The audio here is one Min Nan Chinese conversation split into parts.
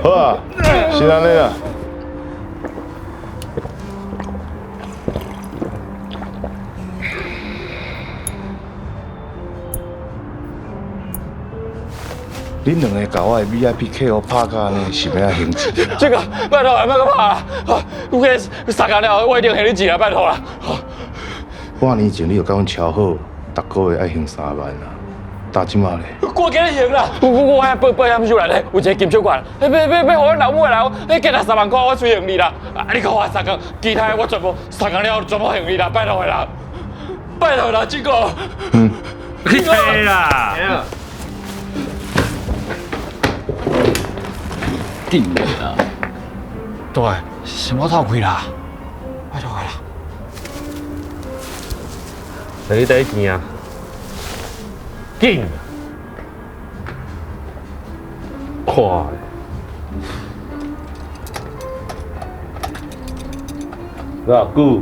好啊，是按呢啦。恁兩个共我的 VIP 客戶拍甲按呢，是欲按還錢？這個拜託，莫閣拍啦！我三工了後，我一定還你錢啊！拜託啦！半年前你就共阮敲好，逐个月愛還3萬啦，到這馬咧？我今日還啦！我愛保險手內底有一個金手環，欲欲欲予阮老母的人，彼加若3萬塊，我隨還你啦！啊，你閣予我三工，其他的我全部三工了後全部還你啦！拜託的啦，拜託啦，這個。嗯。去揣啦！緊啦！對，是我偷開啦，拜託啦！你第一件啊，緊，看，偌久？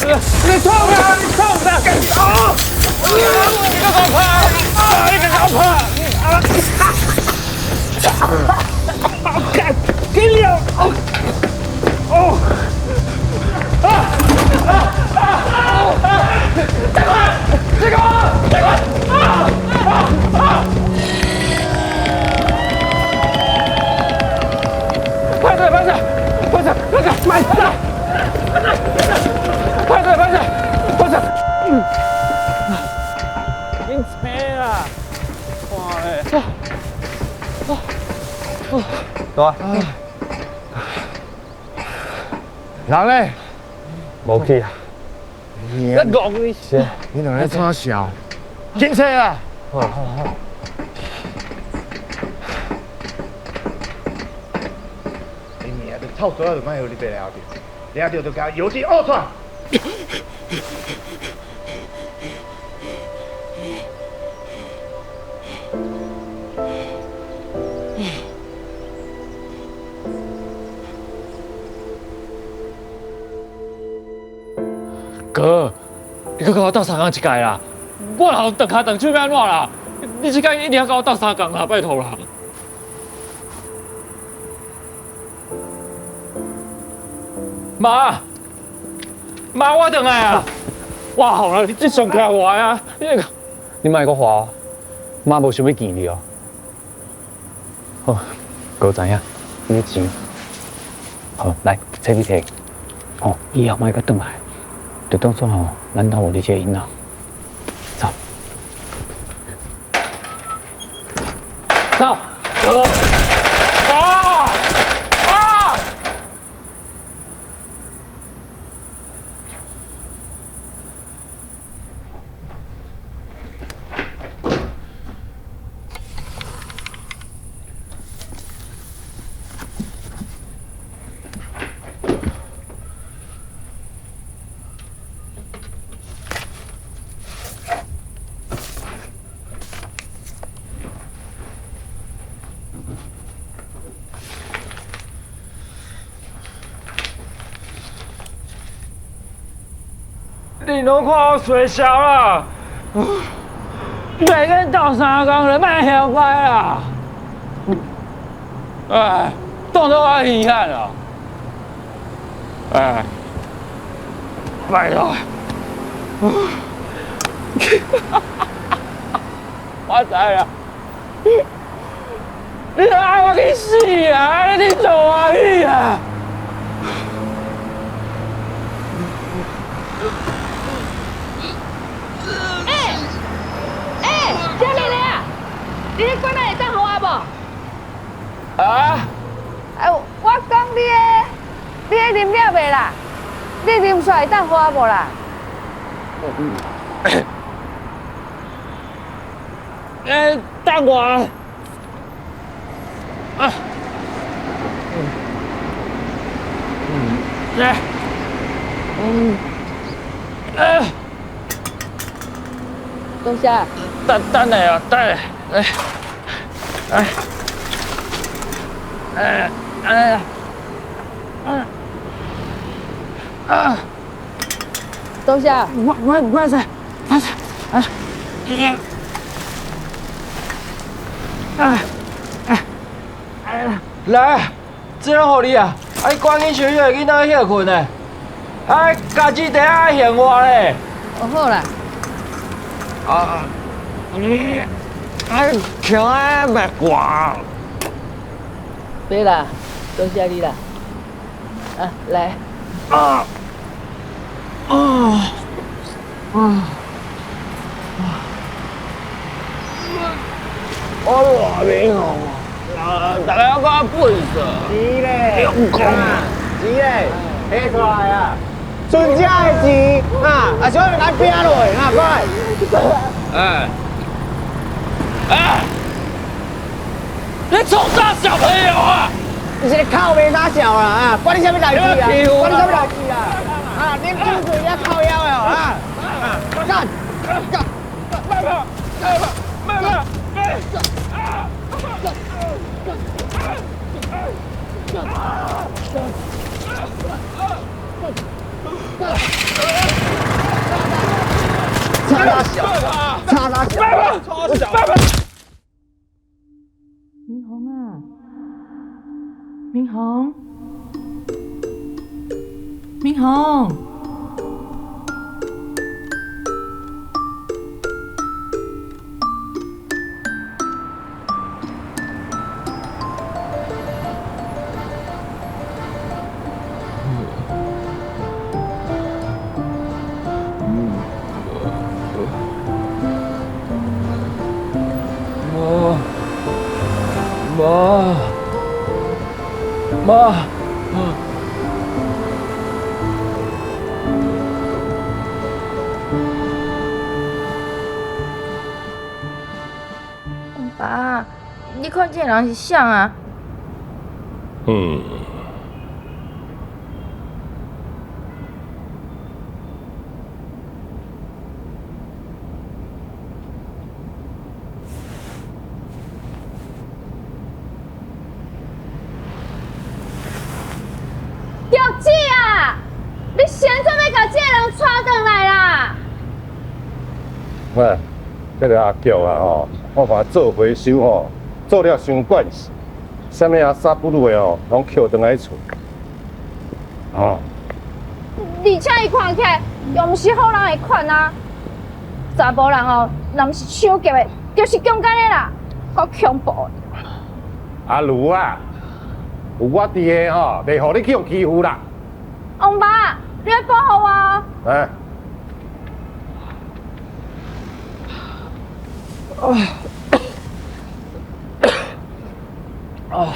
你創啊！你創啥？啊！你閣共拍！啊！你閣共拍！啊！啊！幹！給你啊！哦！啊！啊！啊！啊！這個！這個！這個！啊！啊！啊！快點！快點！快點！快點！慢點！快點！快點！快點！緊車啦！哇！大，人咧？無去啊！你講你是？你兩个創啥笑？緊車啊！好好好。你命就臭嘴仔就莫予你爸掠著，掠著就共油漆挖出來。哥，你閣共我鬥相共一屆啦！我若予斷跤斷手欲按怎啦？你這擺一定要共我鬥相共啦，拜託啦！媽，媽，我轉來啊！哇，好啦，你這上徛我啊！你你莫閣話，媽無想欲見你哦。好，哥知影，你的錢，好，來，這你提，吼，以後莫閣轉來，就當作吼，咱兜無你這个囡仔。走，走，哥，啊啊！你攏看我衰潲啦！袂免鬥相共就莫嚣掰啦！哎，當作我稀罕啊！哎，拜託，我知啦，你都愛我去死啊！你做歡喜啊！啥物咧啊？你彼罐仔會當予我無？啊？哎，我講你的，你彼啉了未啦？你啉煞會當予我無啦？欸，等我，啊！来，多谢。等等下啊，等下，来，哎，哎，哎，啊！多谢。我我我哎，哎，哎，哎，来，这拢予你啊！啊，你赶紧小小的囡仔歇困呢，啊，家己茶爱还我咧。哦好啦。啊，哎，强啊，袂寒。别啦，多谢你啦。啊，来。啊，啊，啊，我偌面红啊！大家我笨死。钱咧，钱咧，提出来啊！剩这的钱啊，啊，小妹来拼落，啊，快！哎，哎，你冲啥小朋友啊？你是咧靠背啥小啦啊？管你啥物代志啊？管你啥物代志啊？啊，恁酒醉了靠腰的啊！干干！慢跑，慢跑，慢跑，慢！啊！叉叉小，叉叉小，叉小，明宏啊，明宏，明宏。妈，妈，爸，你看这个人是谁啊？嗯。玉子啊，你先怎欲共这个人带转来啦？喂，这个阿菊啊吼，我看做回收吼，做了伤惯势，啥物啊啥不鲁的哦，拢捡转来厝。哦。而且伊看起来又毋是好人的款啊，查埔人哦，若毋是抢劫的，就是强奸的啦，够恐怖的。阿如啊，有我伫的吼，袂予你去予欺负啦。王爸，你爱保护我。哎。啊！啊！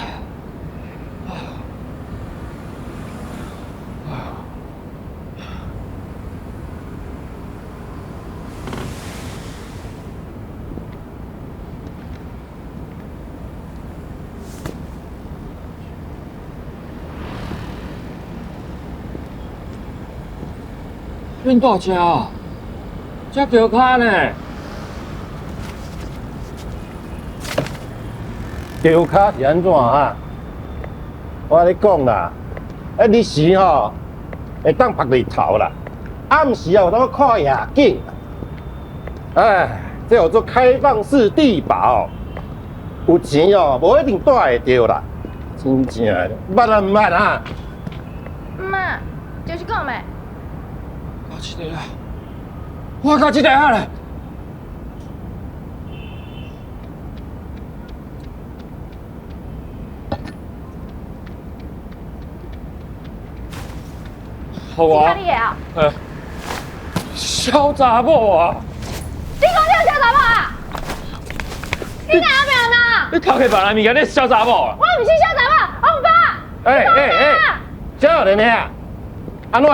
恁大车啊，这桥跤呢？桥跤是按怎啊？我共你讲啦，啊日时吼会当曝日头啦，暗时啊有当看夜景。哎，这叫做开放式地堡，有钱哦，无一定带会著啦。真正的，捌啊毋捌啊？妈，就是讲咩？到这个啦，我到这个啊咧。好啊！你的啊！哎，小查某啊！你讲你有小查某啊？你哪有呢？你偷摕别人物件，你是小查某啊？我毋是小查某，王爸！哎哎哎，少年兄，按怎？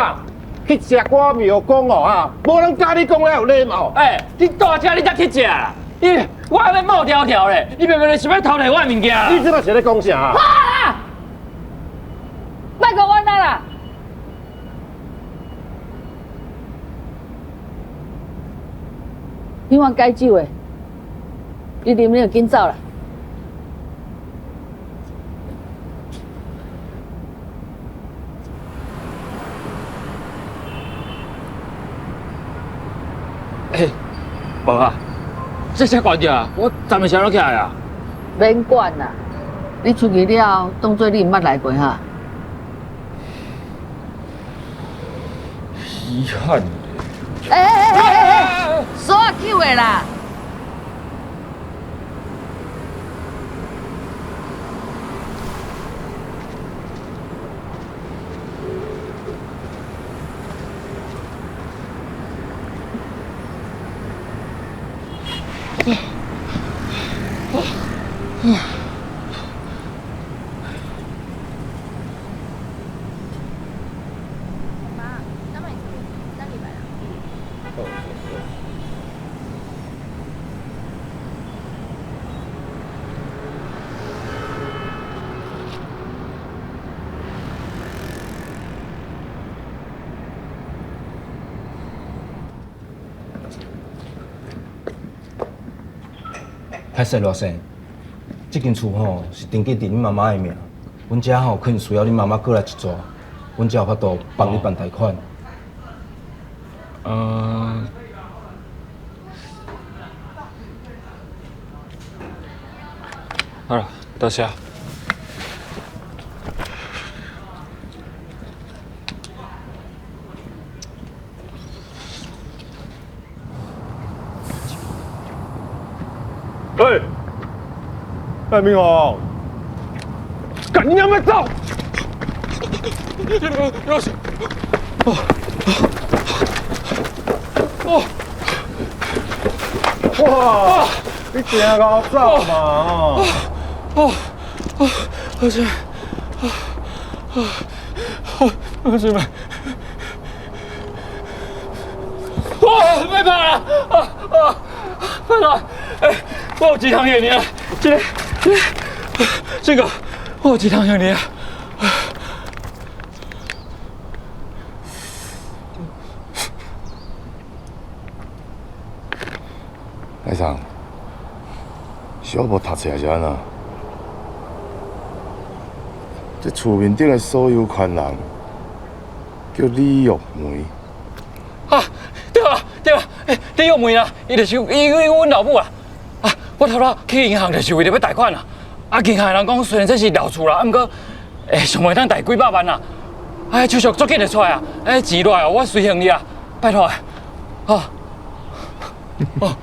去食我庙公哦啊，无人教你讲了有礼貌。哎，你大只你才去食啦？你我还欲冒条条咧，你明明是欲偷摕我的物件。你这摆是咧讲啥？好啦，莫阁冤啊啦！你往解酒的，你啉了紧走啦。欸，无啊，这车关掉啊，我站袂车落起来啊。免管啦，你出去了后，当作你毋捌来过哈。遗憾。欸欸欸欸欸，锁仔扣的啦。歹势罗生，这间厝吼是登记伫恁妈妈的名，阮遮吼可能需要恁妈妈过来一撮，阮才有法度帮你办贷款。好了，多谢。喂，赖明宏，干你娘的走！老师，哦哦哇！你真𠢕走嘛！哦哦，老师，啊啊，老师们，哇，别怕了，啊啊，别怕！哎，我有一通还你啊，这个，我有一通还你啊。来生，是我无读册还是按怎？这厝面顶的所有权人叫李玉梅。啊，对啊对啊，欸，李玉梅啊，伊就是伊阮老母啊。啊，我头拄去银行就是为著欲贷款啊。啊，银行的人讲虽然这是老厝啦，啊，毋过上袂当贷几百万啦。哎，手续足紧就出来啊！哎，钱落来哦，我随还你啊，拜托的，好。哦。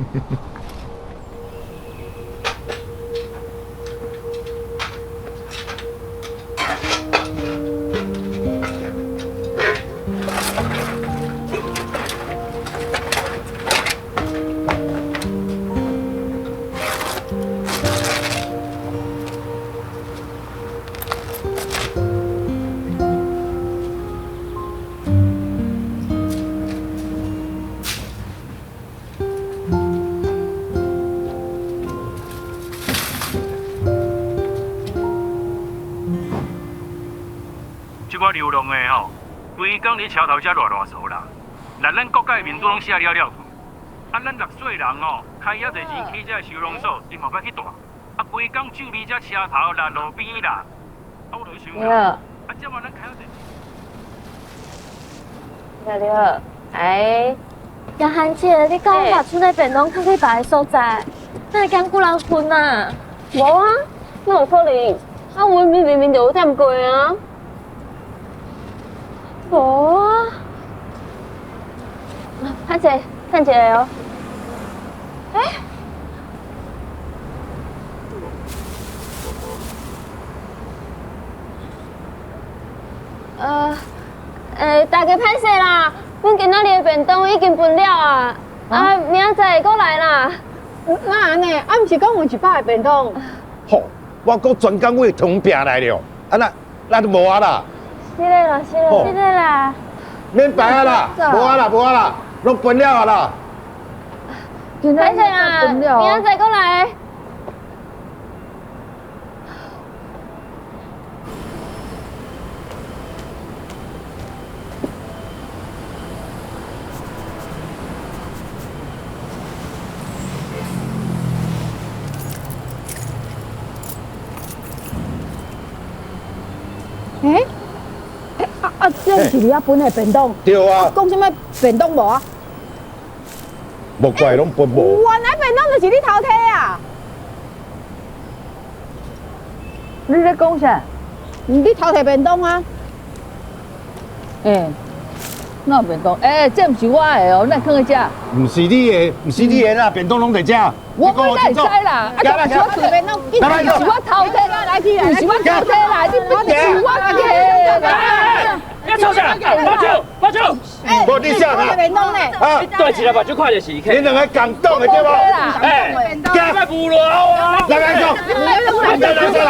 这寡流浪的吼，规工伫车头遮啰啰嗦啦，连咱国家的民主拢写了了去。啊，咱六岁人吼，开遐济钱起这收容所，伊嘛欲去住。啊，规工住伫这车头啦、路边啦。啊，我就想啦，啊，这嘛咱开遐济钱。你好，哎，雅涵姐，你讲我厝内便当囥去别个所在，哪会减久人分啊？无啊，哪有可能？啊，阮明明就有踮过啊。无啊，歹势，等一下哦。欸？欸，大家歹势啦，阮今仔日的便当已经分了啊，啊，明仔载会阁来啦。哪按呢？啊，毋是讲有100个便当？吼，我阁专工为糖饼来了，啊那那都无啊啦。是的啦，是的，是的啦。免白啊啦，无啊啦，无啊啦，拢分了啊啦。歹势啦，明仔载阁来。欸？啊啊！这是你遐分的便当？对啊。讲啥物便当无啊？莫怪拢分无。原来便当就是你偷提啊！你咧讲啥？你偷提便当啊？欸，哪有便当？欸，这毋是我的哦，哪囥佇遮？毋是你的，毋是你的啦，便当拢佇遮。我哪会知啦？啊，不是我提便当，不是我偷提啦，不是我偷提啦，你不是我提啦。你创啥？目睭，目睭。无你啥啊？啊！对一个目睭看就是伊。你两个共党的对无？哎，别无聊啊！来来讲，别动手啦！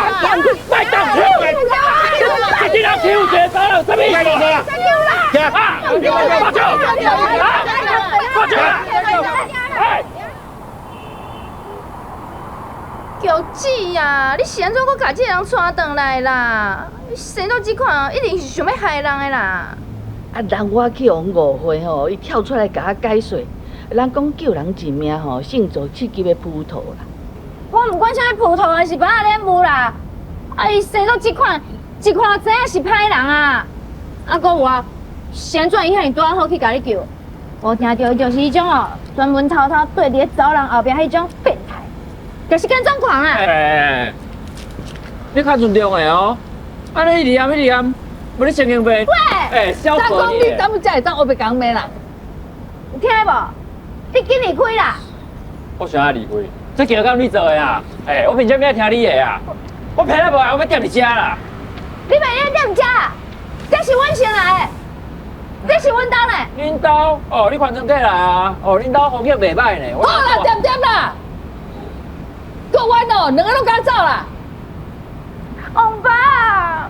别动手！一人抽一个，三人什么意思？别动手啦！啊！目睭！啊！目睭！哎！玉子啊，你是按怎阁共这个人带转来啦？你生到这款，一定是想欲害人的啦！啊，人我去予误会吼，伊跳出来共我解释。人讲救人一命吼，胜造七级的浮屠啦。我毋管啥物浮屠还是蠓仔莲雾啦，啊，伊生到这款，一看就知影是歹人啊！啊，阁有啊，是按怎伊遐尔拄仔好去共你救？我听著伊就是彼种哦，专门偷偷缀伫咧走人后壁彼种变态，就是跟踪狂啊！欸，你较尊重的哦。啊！你一直念，一直念，无你神经病。喂，欸，小婆讲你怎才会当乌白共骂啦？有听无？你紧离开啦！我啥爱离开？这桥敢你做的啊？欸，我凭啥物爱听你的啊？我偏仔无爱，我欲踮伫遮啦。你袂用踮遮啦？这是阮先来的，这是阮兜呢。恁兜？哦，你翻转过来啊？哦，恁兜风景袂歹呢。好啦，恬恬啦，阁冤哦，两个拢共走啦。王爸，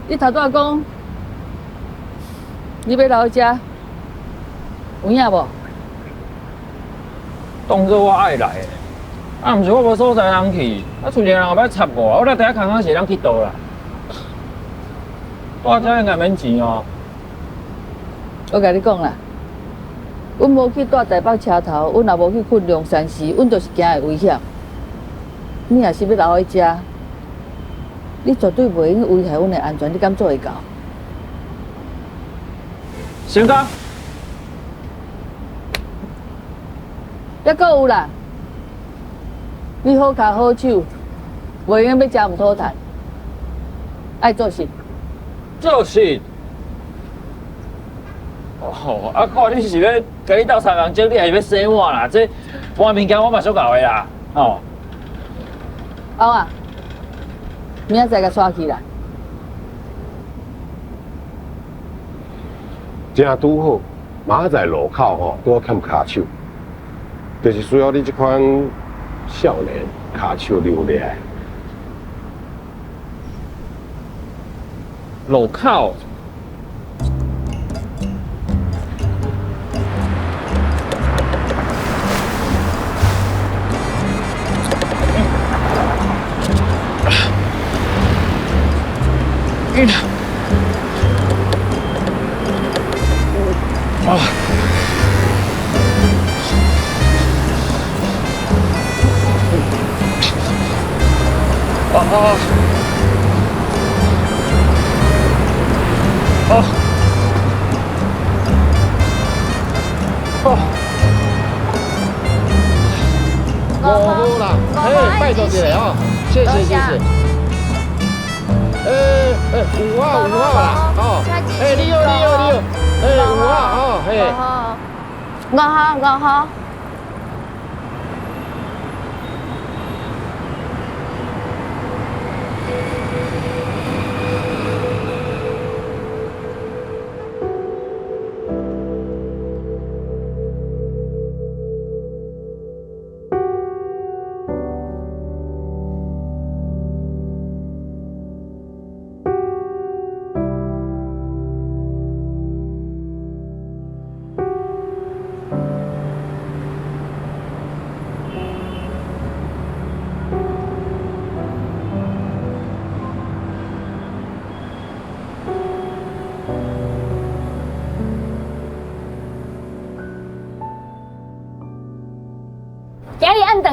你头拄仔讲，你欲留遮，有影无？当作我爱来的，啊，毋是我无所在通去，啊，厝一个人后摆插我，我来第一空空是通去佗啦？我遮应该免钱哦。我共你讲啦，阮无去蹛台北车头，阮也无去睏龙山寺，阮就是惊会危险。你若是欲留佇遮，你绝对袂用危害阮的安全，你敢做会到？成功。抑阁有啦，你好跤好手，袂用欲食毋讨趁，爱做事。做事。哦，啊，看你是欲共你斗相共整理，还是欲洗碗啦？这换物件我嘛足𠢕的啦，哦。欧啊，明仔载共带去啦。真拄好，明仔载路口吼，拄好欠跤手，就是需要你这款少年跤手留来。路口。啊！啊啊！啊！哦！好啦，哎，拜托一下哦，谢谢谢谢。哎哎，5号5号啦，哦，哎，你好你好你好，哎，5号哦，嘿。5号5号。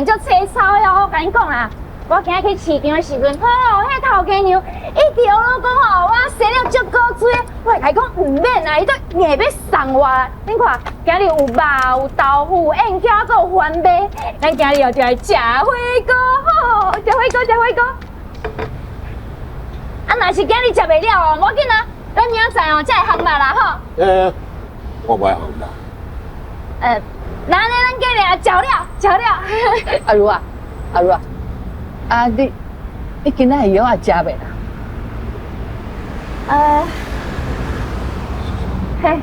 定足凄草的哦，我共你讲啦，我今日去市场的时阵，吼，彼头家娘一直拢讲吼，我生了足古锥，我会共伊讲毋免啦，伊都硬欲送我。恁看，今日有肉、有豆腐、燕饺，阁有番麦，咱今日哦就来食火锅，吼，食火锅，食火锅。啊，若是今日食袂了哦，无要紧啊，咱明仔载哦才会烘肉啦，吼。欸，我无爱烘肉。那按呢，咱今日食了，食了。阿如啊，阿如啊，啊你，你今仔日药仔食袂啦？嘿，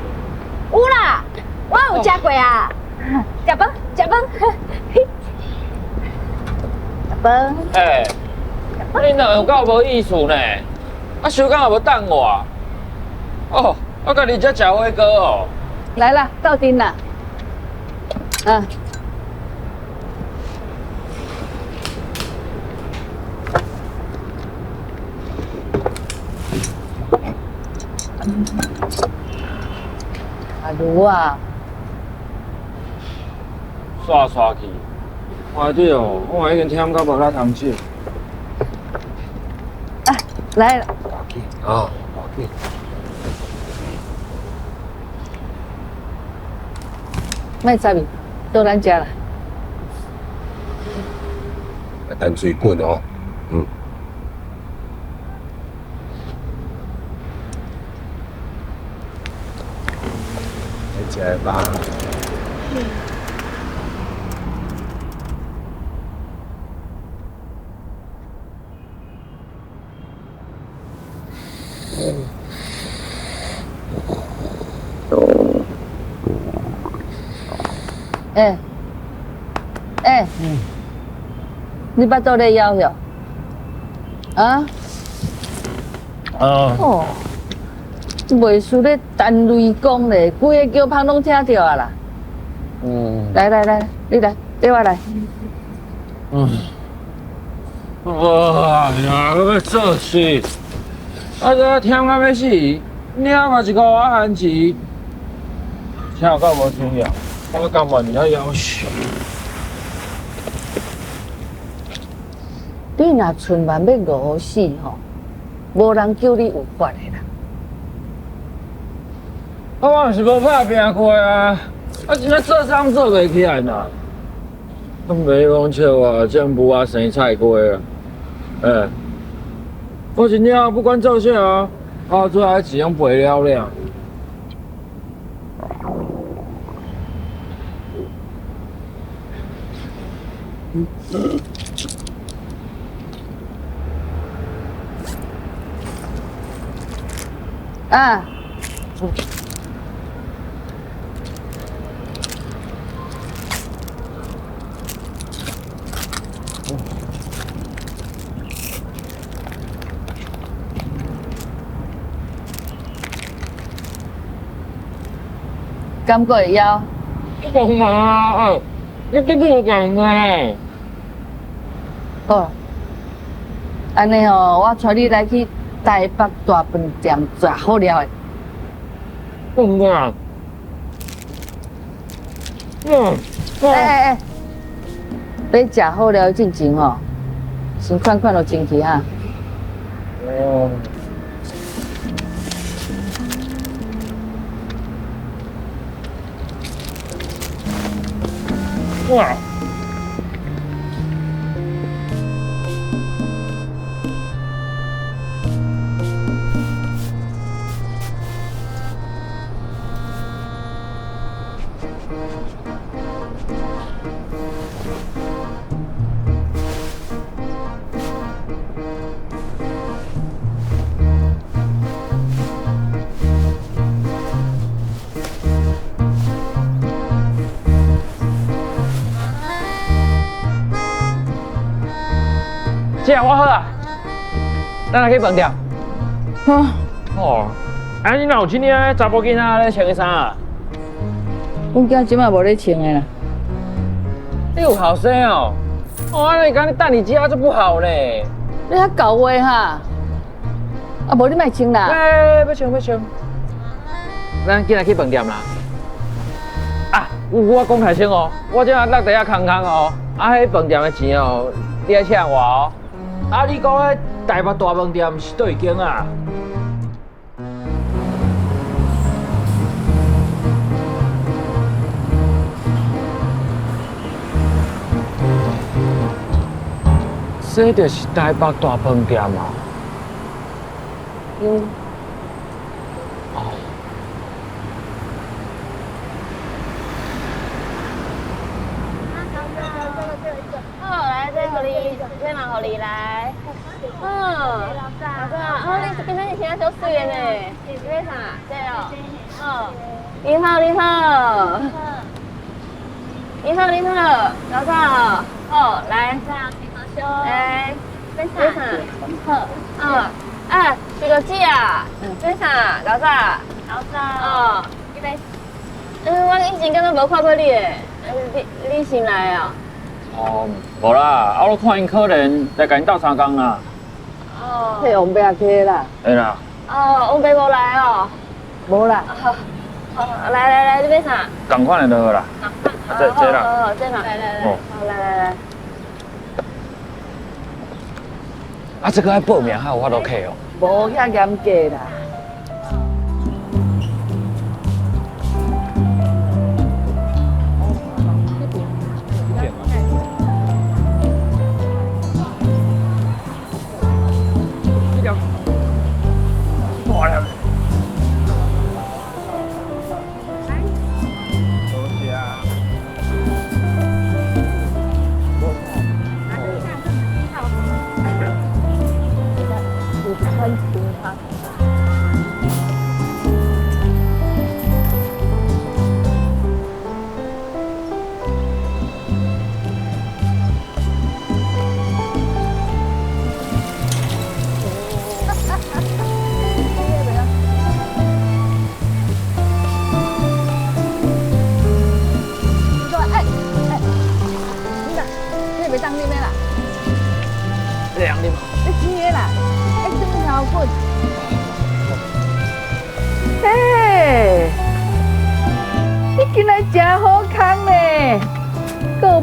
有啦，我有食过啊。食饭，食饭，食饭。欸，你两个有够无意思呢？啊，小工也无等我。哦，我家己才食火锅哦。来啦，斗阵啦。啊。阿如啊，煞煞去，我对哦，我已经忝到无力通手。啊，来了。啊，莫插伊，到咱遮啦。淡水滚哦，嗯。来食吧。欸欸，你腹肚咧枵哟？啊？啊。哦，袂输咧陈雷公咧，规个桥旁拢听著啊啦。嗯。来来来，你来，对我来。嗯。哇呀，阁欲做事，啊这忝到欲死，领嘛一箍仔番薯，听有够无重要。我甘愿伫遐夭寿。你若春万欲饿死吼，无人救你有法的啦。啊，我毋是无拍拼过啊，啊，真正做工做袂起来呐。啊，袂讲笑啊，政府啊生菜瓜啊，欸，我真正不管做啥啊，到最后钱拢赔了了。啊！敢阁会枵？讲嘛，你这无讲啊！好，按呢吼，我带你来去台北大饭店食好料的。讲啊！嗯，欸欸欸，欲食好料进前吼，先看看落清气哈。哦。哇！姐，我好啊，咱来去饭店。哦，啊，你若有这领查某囡仔咧穿的衫啊？阮囝这摆无咧穿的啦。你有后生哦？哦，你讲你等伫遮就不好咧。你较厚话哈？啊，无你莫穿啦。欸，欲穿欲穿。咱紧来去饭店啦。啊，我讲开先哦，我这落地仔空空哦。啊，彼饭店的钱哦，你爱请我哦。啊，你讲彼台北大饭店是佗一间啊？这就是台北大饭店啊！嗯。哦。好，来，这予你，这嘛予你来。嗯。老大，哦，你今仔日穿足媠的呢？你买啥？这哦。哦。你好，你好。你好，你好，老大。哦，来。来，买啥？好，嗯，啊，水果姐啊，买啥？老早。老早。哦，你买。嗯，我以前敢若无看过你的，你新来的哦？哦，无啦，啊，我看𪜶可怜，来共𪜶斗相共啦。哦。替王伯客啦。会啦。哦，王伯无来哦。无啦。好，好，来来来，你买啥？仝款的就好啦。这啦。好，这嘛。来来来。好，来来来。啊，这个爱报名才有法度客哦。无遐严格啦。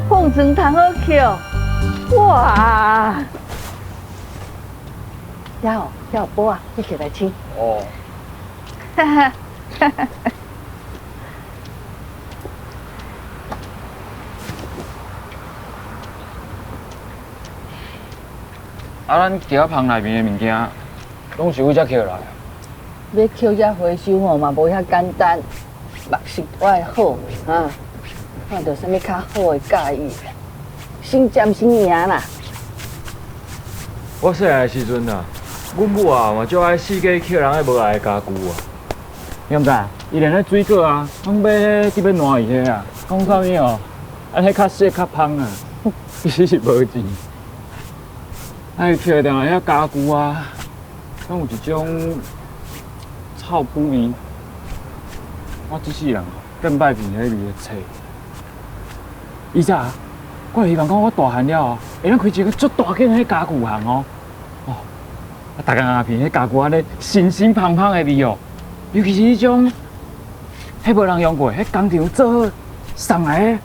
碰床通好捡，哇！遐哦，遐有宝啊，你摕来穿。哦。哈哈，哈哈。啊，咱桥仔棚内面的物件，攏是为遮捡来的。欲捡遮回收吼嘛，无遐简单，目色爱好啊。看著啥物较好的佮意，先占先赢啦。我细汉的时阵啊，阮母啊嘛足爱四界捡人彼无爱的家具啊。你敢知？伊连彼水果啊，拢买伫欲烂去彼啊，讲啥物哦？啊，彼较细较芳啊，其实是无钱。啊，伊捡踮来遐家具啊，拢有一种臭腐味。我这世人更摆闻彼味的册。以前，我希望讲我大汉了后，会当开一个足大间的家具行哦。哦，啊，逐工仔闻彼家具按呢新新芳芳的味哦，尤其是彼种，彼无人用过，彼工厂做好送来的，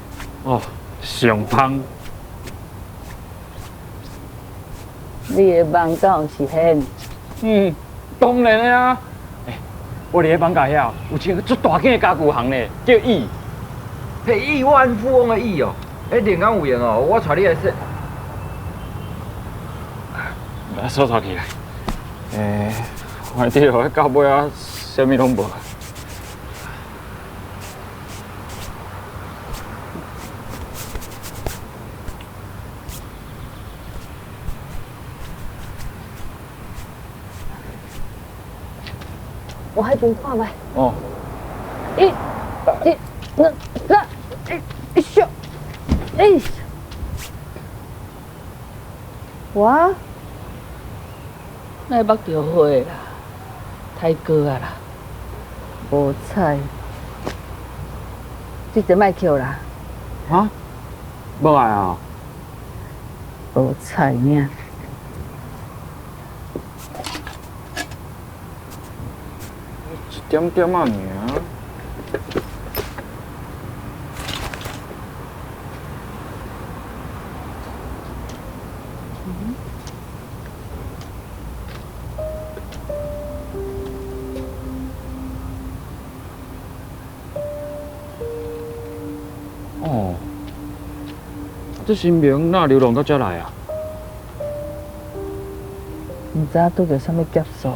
哦，上芳。你的梦敢有实现？嗯，当然的啊。欸，我伫咧艋舺遐有一个足大间的家具行呢，叫亿。彼亿万富翁的亿哦，彼连工有闲哦，我带你来说。来，锁锁起来。欸，我伫予到尾啊，啥物拢无。我彼边看觅。哦。一、二、两、三、一、四、哎，我，哪会目著花啦？太高啊啦，无彩。这个莫捡啦。啊？无爱啊？无彩尔。一点点仔尔。哦，這神明哪流浪到遮來啊？毋知影拄著啥物劫數。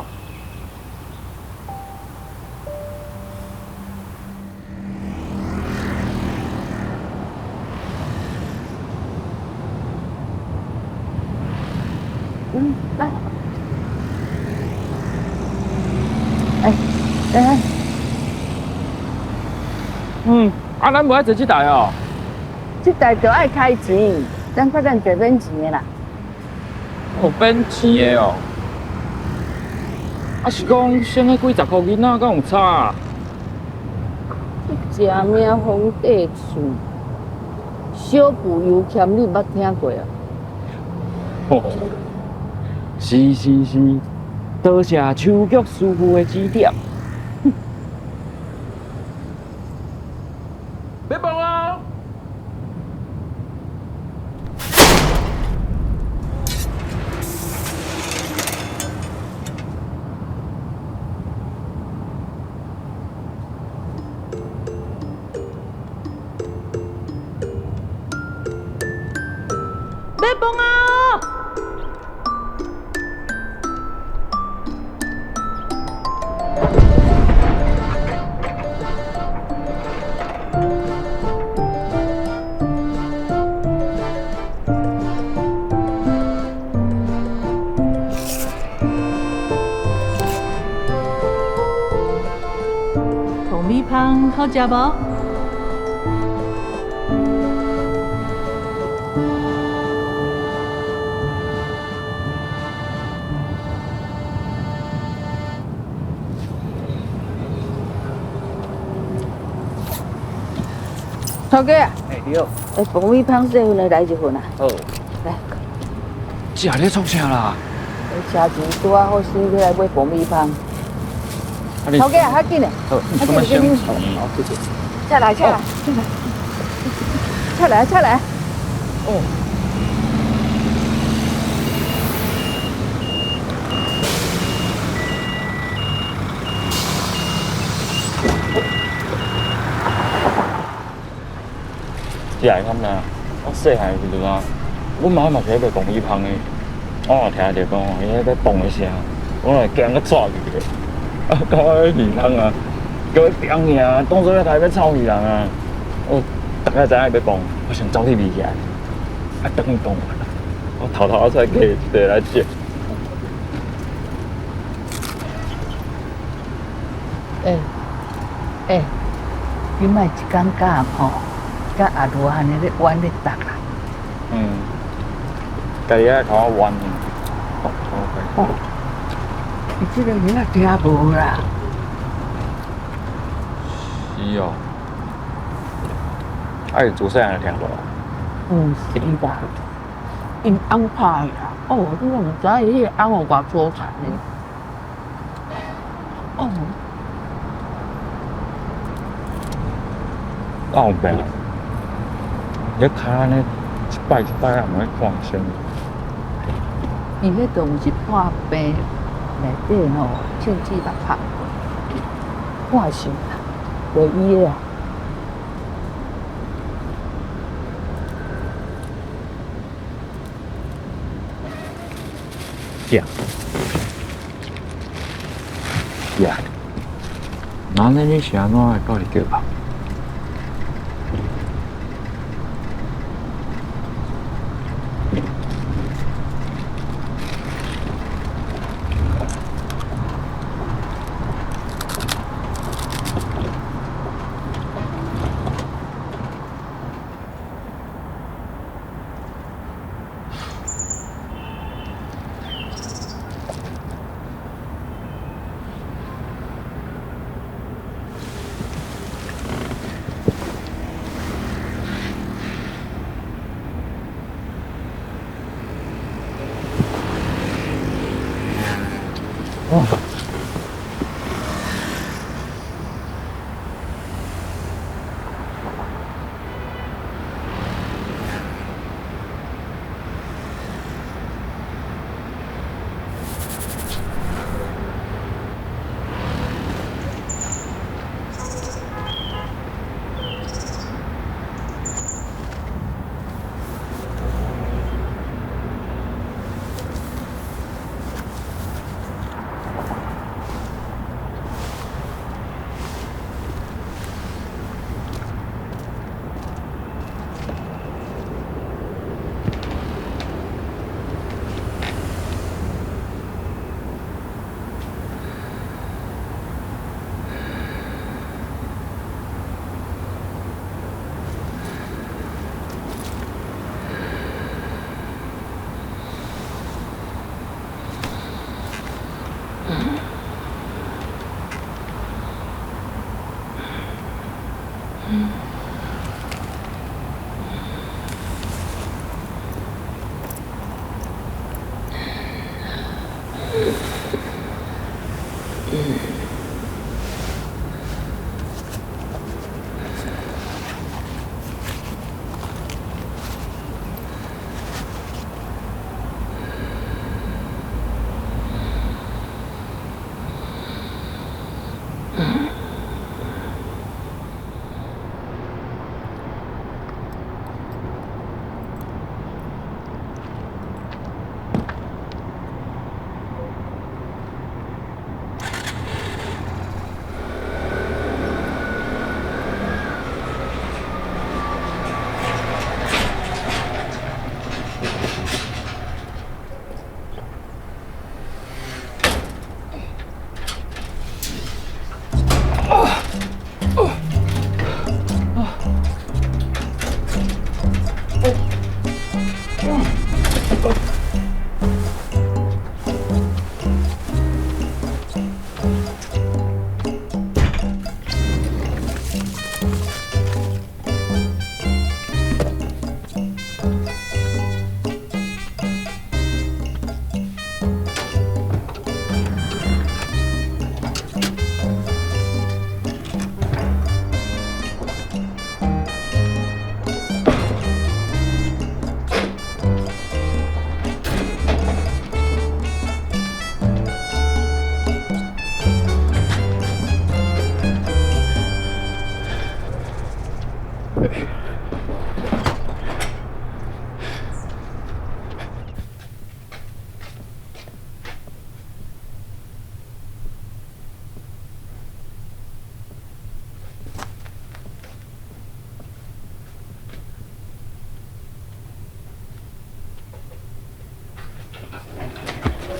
嗯，來。哎，哎，嗯，啊，咱無愛坐這台哦。這台就愛開錢，咱快點坐免錢的啦。哦，免錢的哦。啊，是講省彼幾十箍囡仔，敢有差啊？食命皇帝厝，小布油欠，你捌聽過啊？哦，是是是，多謝秋菊師傅的指點。別碰啊！別碰啊！爆米香好食無？頭家啊，哎，你好。哎，爆米香細份的來一份啊。好。來。這你創啥啦？車錢拄仔好死起來買爆米香。頭家啊，較緊的。好，什麼省錢？好，謝謝。出來，出來，出來，出來。哦。這下敢若，我細漢的時陣啊，阮媽嘛是咧賣爆米香的，我嘛聽著講吼，伊咧咧嘣的聲，我嘛驚甲抓去个，啊，到尾魚人啊，叫伊砰去啊，當作要來欲臭魚人啊，我大概知影伊欲嘣，我先走去避起來，啊，等伊嘣完，我偷偷仔出來摕一塊來食。欸欸，你莫一工教吼，佮阿羅按呢咧冤咧搭啦。嗯，家己愛頭仔冤。哦，伊這個囡仔聽無啦。是哦，啊伊自細漢就聽無啊？嗯，是啦，𪜶翁拍伊啦。哦，你若毋知伊彼個翁有偌粗殘呢？哦。哪有病？你跤按呢一擺一擺，也毋去看醫生。伊彼就毋是破病，內底吼銃子捌拍過，看想啦，袂醫的啊。姐，姐，那你是按怎會到佇叫啊？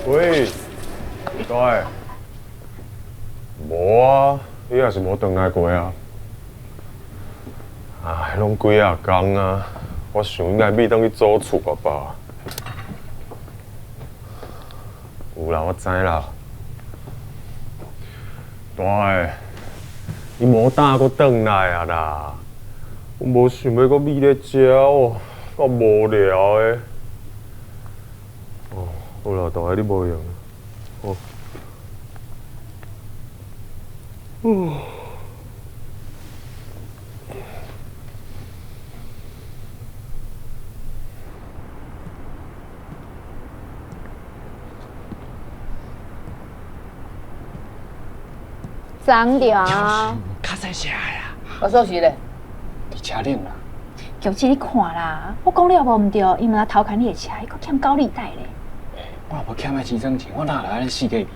喂，大，無啊，你也是無轉來過啊。唉，攏幾仔工啊，我想應該變轉去租厝啊吧。有啦，我知啦。大，你無膽閣轉來啊啦！我無想欲閣覕咧遮哦，夠無聊的。哦，好啦，大，你無閒，好。哦。脏著啊！較細聲啦。我鎖匙咧？佇車頂啦。喬治，你看啦，我講了無毋對，伊嘛偷牽你的車，伊閣欠高利貸咧。我若無欠彼錢算錢，我哪會來按呢四界味？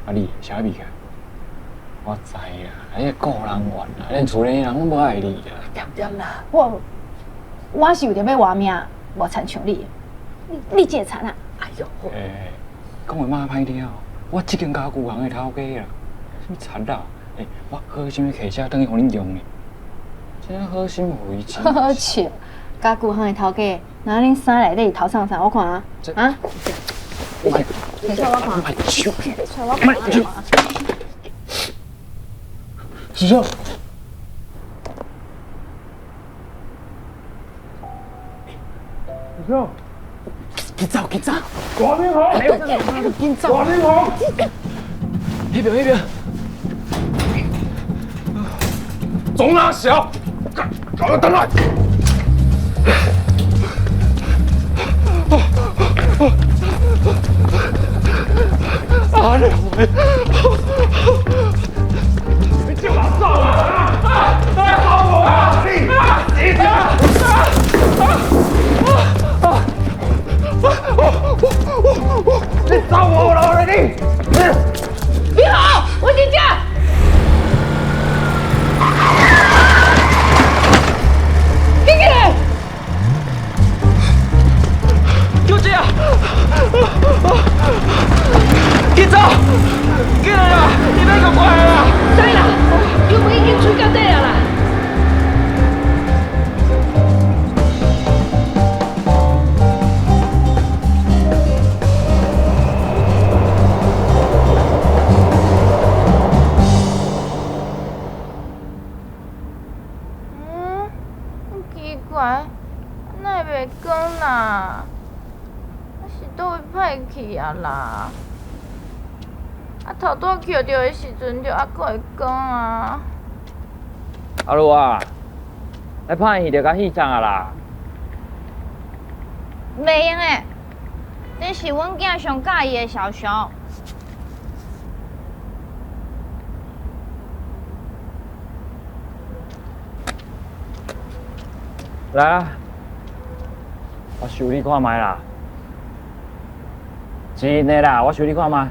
啊你，啥味起來？我知啦，你個人怨啦，恁厝裡人攏無愛你啦。恬恬啦，我是為著欲活命，無親像你，你這會田啊？哎喲，欸，講話嘛歹聽哦，我這間家具行的頭家啦，啥物田啊？欸，我好心欲騎車轉去予恁用呢，真好心予伊錢。好笑，家具行的頭家，拿恁衫內底是頭上啥？我看啊，啊？提出來我看。提出來我看。師兄，師兄，緊走緊走！大明鴻，緊走！大明鴻，彼邊彼邊，總哪小，搞我轉來！阿良，你叫人走啊！啊！走我啊！你你啊！你走我了你！你好，我伫遮。紧起来！小姐啊！紧走！紧来啦！你欲共我啦！知啦，油门已经吹到底啊啦！嗯，奇怪，哪会袂光啦？啊是佗位歹去啊啦？啊头拄仔捡著的时阵就犹阁会光啊！阿鲁啊，来拍戏就共戏送啊啦！袂用的，这是阮囝上佮意的小熊。來啊，我收你看覓啦，真的啦，我收你看覓，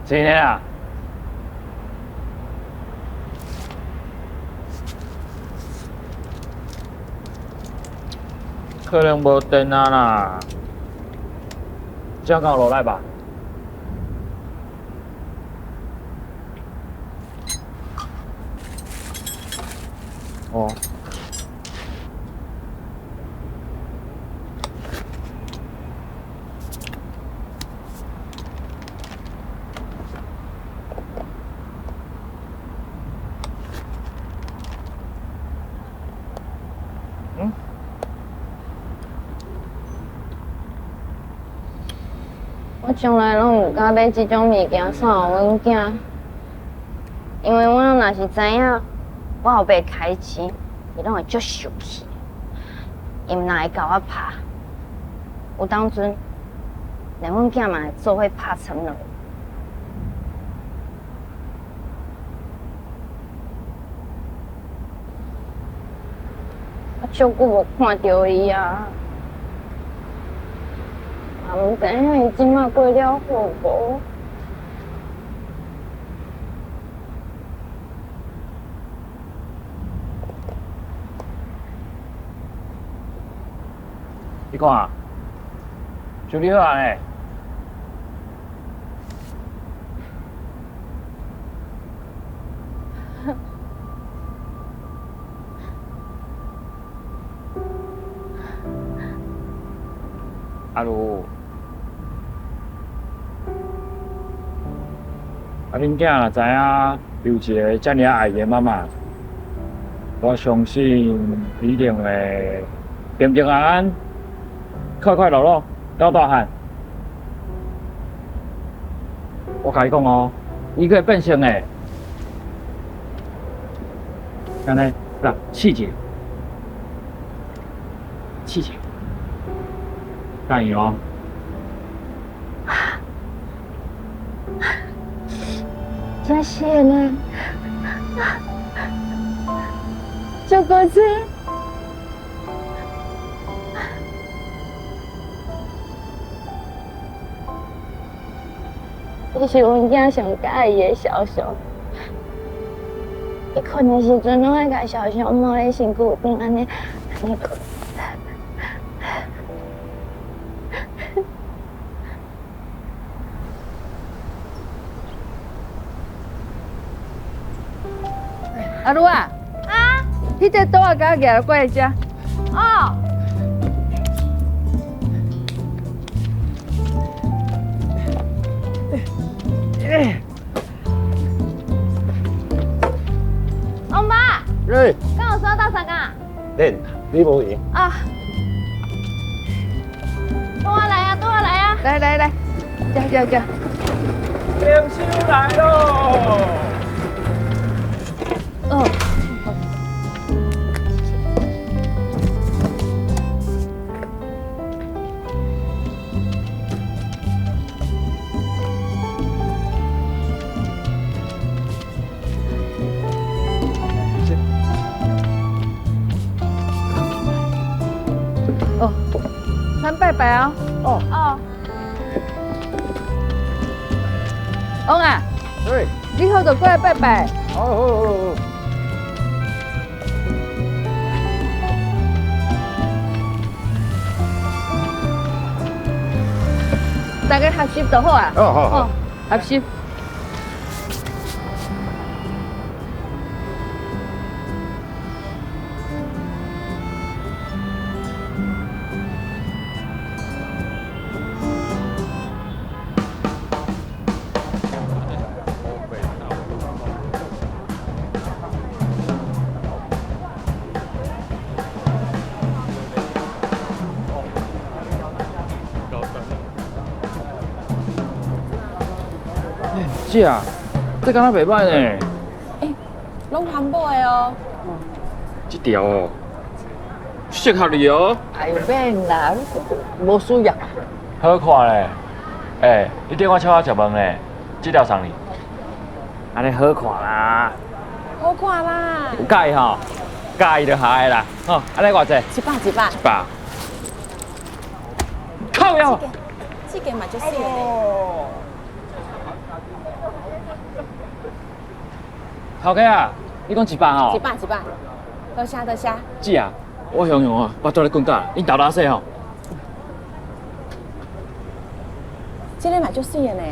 真的啦。可能無電啊啦，這樣敢有落來吧？哦。嗯。我從來攏毋敢買這種物件送予阮囝，因為阮若是知影我後爸開錢，伊攏會足受氣。伊毋但會共我拍，有當陣連阮囝嘛會做伙拍成落。我足久無看著伊啊，嘛毋知影伊這馬過了好無。你看，修理好啊呢？阿如，啊，恁囝若知影有一个遮爾愛伊的媽媽，我相信一定會平平安安、快快樂樂到大漢。我共你講哦，伊閣會變性的，按呢，來試一下，試一下，加油哦！真水呢，足古锥。这是阮囝上佮意的肖像。伊睏的时阵，拢爱共肖像摸咧身躯顶，按呢按呢睏。阿如啊，啊，彼个桌仔共我举过来遮。哦。王爸。欸。敢有说斗相共？免，你无闲。啊。跟我来啊，跟我来啊！来来来，吃吃吃。点心来咯！哦。哦，咱拜拜哦。哦。哦。翁啊。你好就过来拜拜。好好好好。大家合十就好啊。哦好好。合十。姐啊，这敢若袂歹呢。欸，拢环保的哦。这条哦，适合你哦。哎呦，免啦，无需要。好看咧，欸，你顶我请我食饭咧，这条送你。按呢好看啦。好看啦。有佮意吼，佮意就好啦。吼，按呢偌济？一百，一百。一百。靠腰。这个嘛足水的。头家啊，你讲100吼？一百，一百。多谢多谢。姐啊，我雄雄哦，腹肚咧滚架，恁豆豆洗吼。这个嘛足水的呢。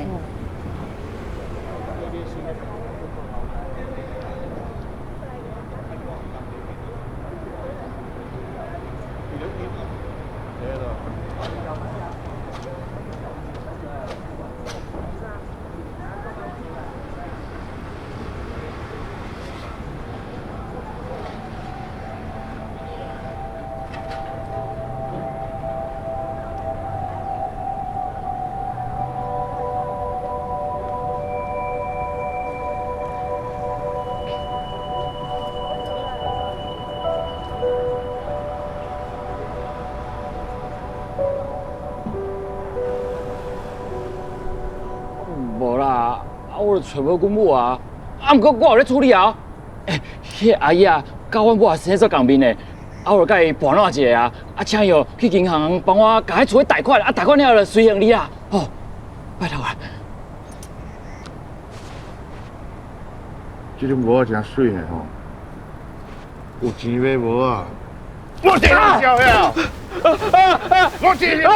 我就揣无阮母啊，啊，毋过我有咧处理啊。欸，彼个阿姨啊，佮阮母也生做仝面的，啊，我就佮伊盘撋一下啊，啊，请伊哦去银行帮我共彼厝贷款，啊，贷款了后就随还你啊。哦，拜托啊。这种帽仔真媠呢吼，有钱买帽仔。我顶你笑呀！我这啊！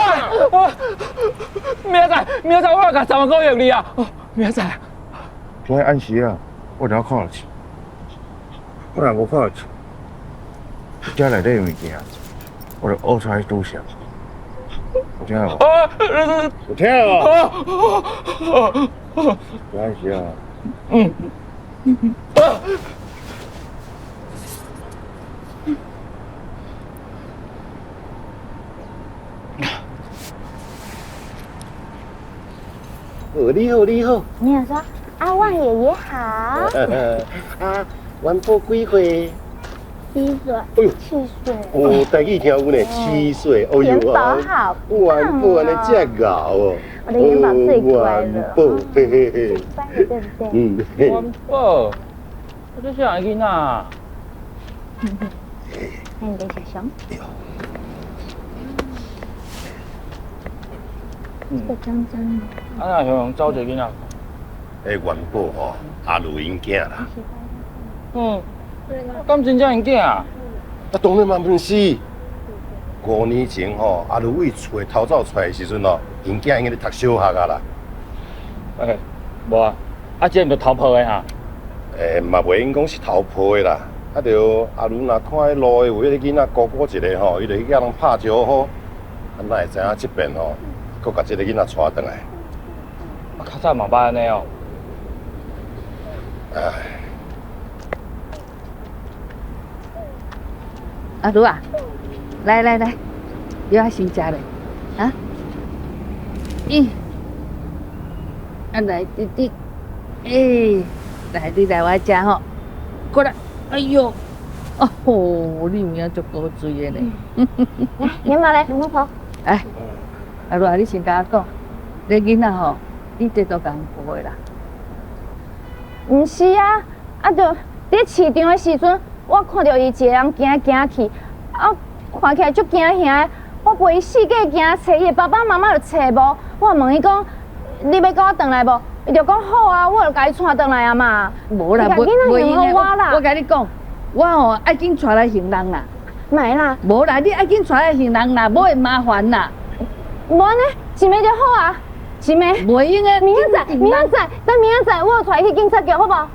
明仔，明仔，我共3万箍还你啊！明仔，今日暗时啊，我就要看落去。我若无看落去，遮内底的物件，我就乌出来拄上。有听无？有听无？今暗时啊。嗯。哦，你好，你好。你好，说阿旺爷爷好。啊，元宝几岁？7岁。哎呦，7岁。哦，台语听有呢，7岁。哦呦，元宝好。元宝按呢遮𠢕哦。我的元宝最乖了。元宝，嘿嘿嘿。乖的，对不对？嗯。元宝，我这啥囡仔？那你的小熊。这个脏脏的。啊，那雄雄走一个囡仔。欸，元宝吼，阿如𪜶囝啦。嗯。敢真正𪜶囝啊？啊，当然嘛毋是。5年前吼，阿如为厝偷走出来的时阵吼，𪜶囝已经咧读小学啊啦。欸，无啊，啊，这毋就偷抱的哈？欸，嘛袂用讲是偷抱的啦。啊，就阿如若看彼路的有彼个囡仔孤孤一个吼，伊就去共人拍招呼。啊，哪会知影这边吼，阁共这个囡仔带转来。啊，较早嘛捌按呢哦。唉。阿如啊，来来来，药仔先食咧，啊？咦，啊来弟弟，欸，来你来我遮吼，过来，哎哟，哦吼，你有影足古锥的呢。元宝来，妈妈抱。来，阿如啊，你先共我讲，你囡仔吼，你这都共抱的啦？毋是啊，啊就伫市场的时阵。我看著伊一个人行行去，啊，看起来足惊吓的。我陪伊四界行揣，伊的爸爸妈妈就揣无。我问伊讲，你欲跟我转来无？伊就讲好啊，我就共伊带转来啊嘛。无啦，无无用的。我共你讲，我吼爱紧带来还人啦。莫啦。无啦，你爱紧带来还人啦，无会麻烦啦。无按呢，一暝就好啊，一暝。袂用的。明仔载，明仔载，等明仔载，我带伊去警察局，好无？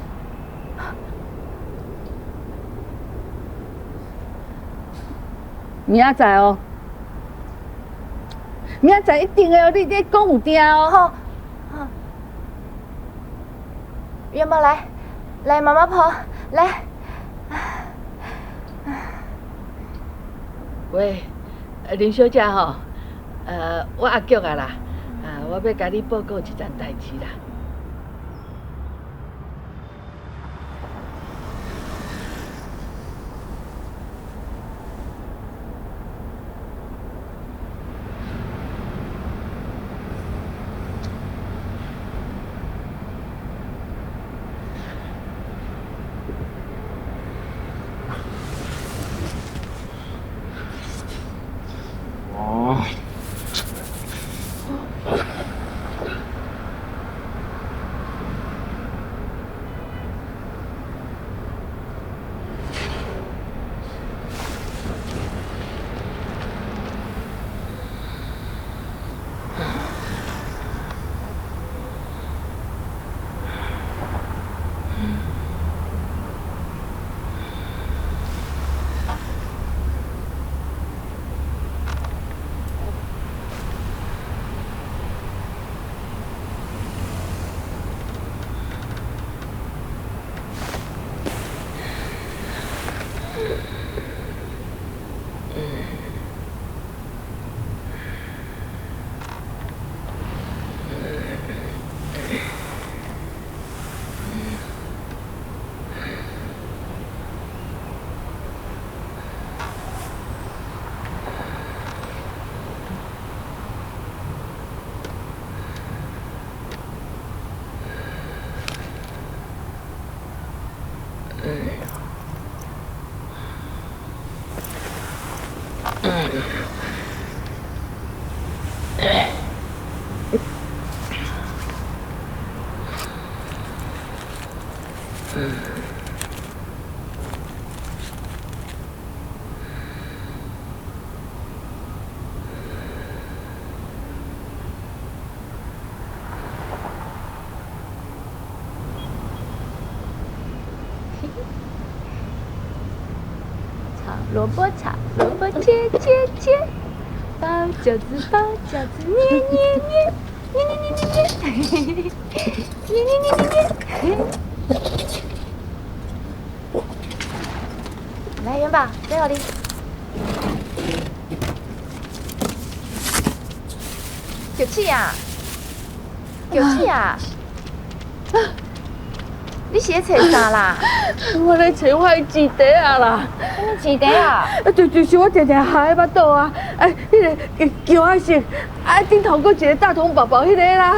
明仔载哦，明仔载一定会哦，你讲有定哦。好，好。元宝来，来妈妈抱，来。喂，林小姐吼，我阿菊啊啦，啊，我欲共你报告一件代志啦。萝卜炒萝卜切切切，包饺子包饺子捏捏捏，捏捏捏捏捏，捏捏捏捏捏。来，元宝，这予你。玉齿啊，玉齿啊，你是咧揣啥啦？我咧揣我的钱袋仔啦。啥物钱袋啊？就是我定定挾的腹肚啊！哎，彼个姜仔色，啊顶头阁一个大同宝宝彼个啦。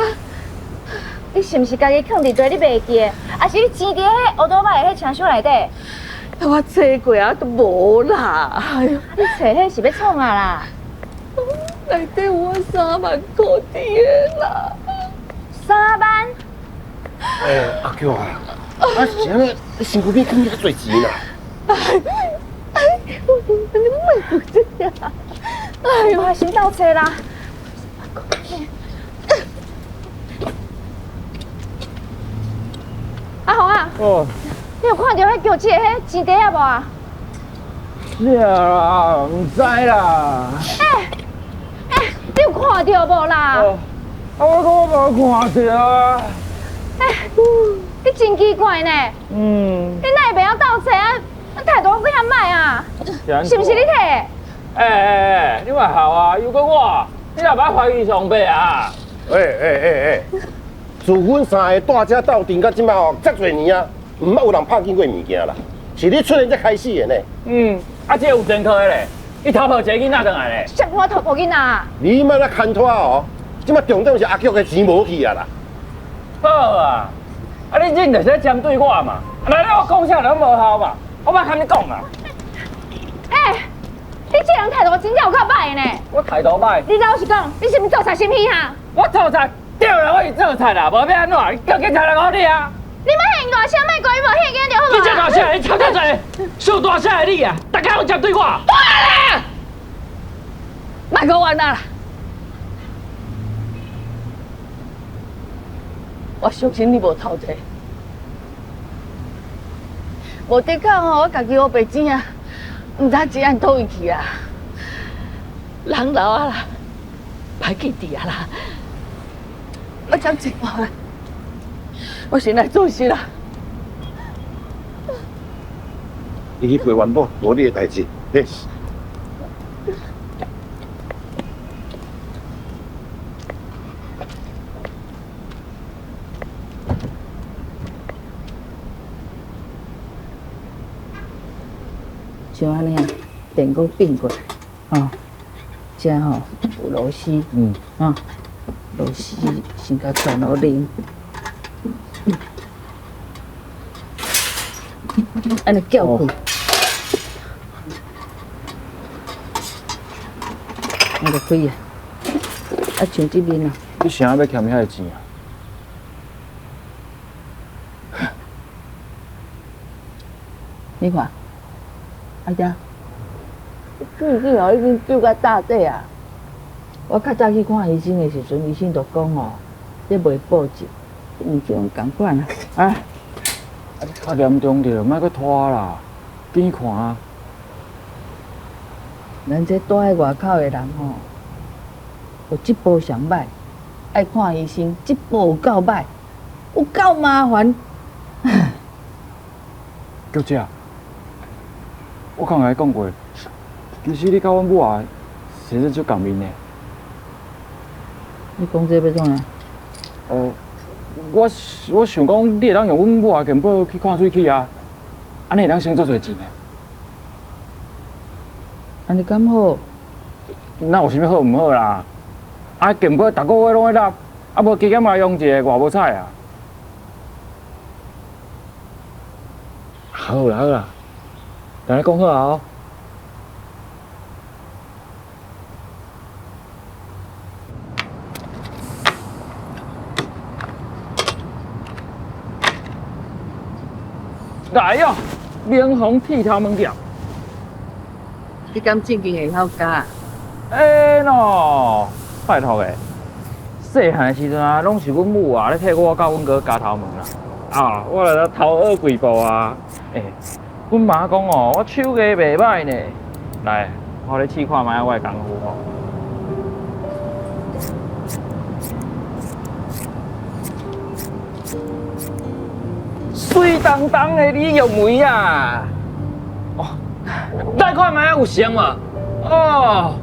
你是毋是家己囥伫地你袂记的？抑是你钱伫彼乌多摆的彼车厢内底？我揣过啊，都无啦。哎哟，你揣彼是欲创啊啦？内底有我3万箍伫的啦。3万？欸，阿菊啊，啊是按怎？你身躯边囥遐济钱啦？哎，我你莫讲这啊！哎呦，我先斗揣啦。阿红啊，哦，你有看著彼玉齿的彼钱袋仔无啊？是啊，毋知啦。欸欸，你有看著无啦？啊，我讲我无看著啊。欸，你真奇怪呢。嗯。你哪会袂晓斗揣啊？态度阁遐歹啊？是毋是你提的？欸欸欸，你嘛好啊，又阁我，你若捌怀疑上伯啊？欸欸欸欸，自阮三个蹛遮斗阵到这摆吼，遮济年啊，毋捌有人拍见过物件啦，是你出现才开始的呢。嗯，啊，这有前科的咧，伊偷抱一个囡仔转来咧。谁讲我偷抱囡仔？你莫来牵拖哦，这摆重点是阿菊的钱无去啊啦。好啊，啊你真就是咧针对我嘛？来咧我讲啥拢无效嘛，我莫含你讲啊。欸，你这人态度真正有够歹的呢。我态度歹。你老实讲，你是毋是做贼心虚哈？我做贼，对啦，我是做贼啦，无欲按怎？你叫警察来搞你啊！你莫遐大声，莫讲伊无听见就好无？你这大声，你吵遮济，上大声的你啊，逐家拢针对我。好啦，莫阁冤啊啦！我相信你无偷摕，无的确吼，我家己乌白钱啊，毋知钱按佗位去啊，人老啊啦，歹记伫啊啦，我讲真话，我先来做事啦。你去陪元宝，无你的代志，嘿。像按呢啊，电锅变过来，吼，遮吼有螺丝，啊，螺丝先共转落啉，按呢搅开，按就开啊，啊像这面啊，你啥欲欠遐个钱啊？你看。阿姐，水齿哦已经蛀到大底啊！我较早去看医生的时阵，医生就讲哦，这袂保证，物件仝款啊。啊，啊，你较严重著，莫阁拖啦，紧去看啊！咱这住佇外口的人吼，有这步上歹，爱看医生，这步有够歹，有够麻烦。菊姐。我敢有共你讲过，其实你佮阮母仔生做足仝面的。你讲这欲创啥？哦，我想讲，你会当用阮母仔健保去看喙齿啊，按呢会当省足济钱的。按呢敢好？哪有啥物好毋好啦？啊，健保逐个月拢爱纳，啊无加减嘛用一下，偌无彩啊。好啦好啦。来讲好啊！哦。来哟，明红剃头毛店。你敢正经会晓教？欸喏，拜托的，细汉的时阵啊，拢是阮母啊咧替我佮阮哥咬头毛啦。啊，我来头学几步啊。欸，阮妈讲哦，我手艺袂歹呢。來，我予你試看覓我的功夫吼。水當當的李玉梅啊！哦，來看覓有成無？哦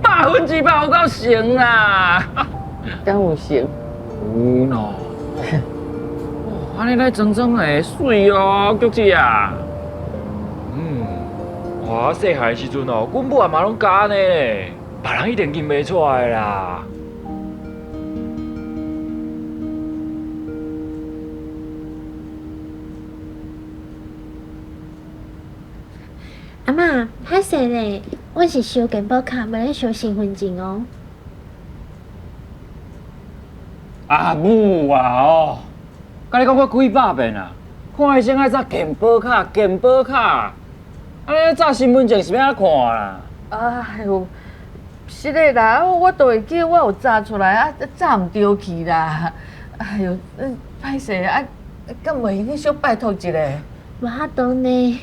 ，100%有夠成啦！敢有成？有喏。哦，按呢來裝裝的媠哦，菊姊啊。嗯，我細漢的時陣哦，阮母阿媽攏教按呢咧，別人一定認袂出來啦。阿嬤，歹勢咧，阮是收健保卡，無咧收身份證哦。阿母啊哦，共你講過幾百遍啊，看醫生愛查健保卡，健保卡，按呢查身份證是欲按怎看啦？哎喲，是的啦，我都會記，我有查出來啊，查毋著去啦。哎喲，歹勢啊，敢袂用去小拜託一下？無法度呢。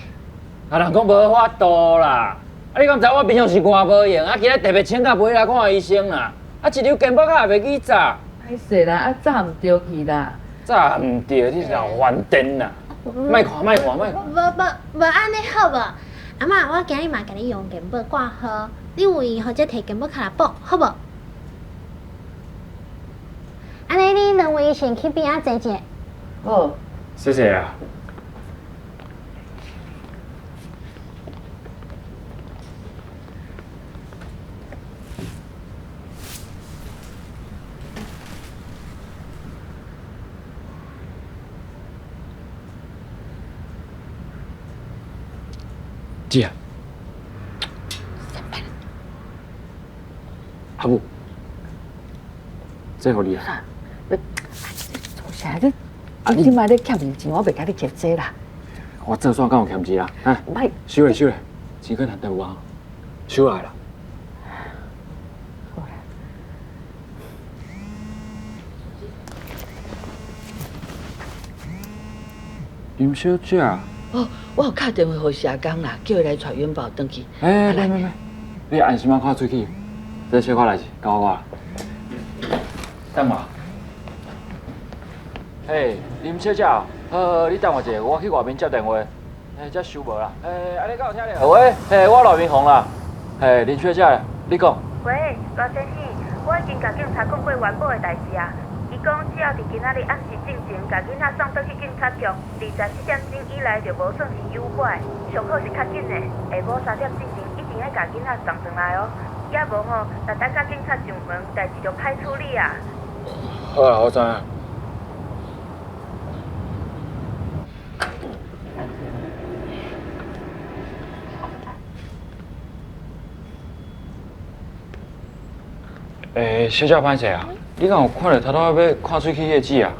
啊，人講無法度啦！啊，你敢知我平常時偌無閒？啊，今日特別請假陪伊來看醫生啦。啊，一張健保卡也袂記查。歹勢啦，啊，查毋著去啦。查毋著，你老煩電啦！莫看，莫看，莫看。無無無按呢好無？阿嬤，我今日嘛共你用健保掛號，你有閒予才提健保卡來補，好無？按呢，你兩位先去邊仔坐者。好。謝謝啊。姐啊，阿母，這予你啊。做啥？你你這擺咧欠錢，我袂共你欠這啦。我做煞敢有欠錢啊？啊，收咧收咧，錢閣難得有啊，收來啦。好啦。林小姐。哦，我有敲電話予社工啦，叫伊來帶元寶轉去。欸，免免免，你安心仔看喙齒，這小可代誌交我。等我。嘿，林小姐，好好，你等我一下，我去外面接電話。欸，這收無啦。欸，按呢敢有聽著？喂，嘿，我內面紅啦。嘿，林小姐，你講。喂，賴先生，我已經共警察講過元寶的代誌啊。伊講只要佇今仔日暗時進前，共囡仔送轉去警察局，27點鐘以內就無算是誘拐，上好是較緊的，下晡3點進前一定愛共囡仔送轉來哦。也無吼，若等甲警察上門，代誌就歹處理啊。好啦，我知影。欸，小姐歹勢啊，你敢有看著頭拄仔欲看喙齒彼个姊啊？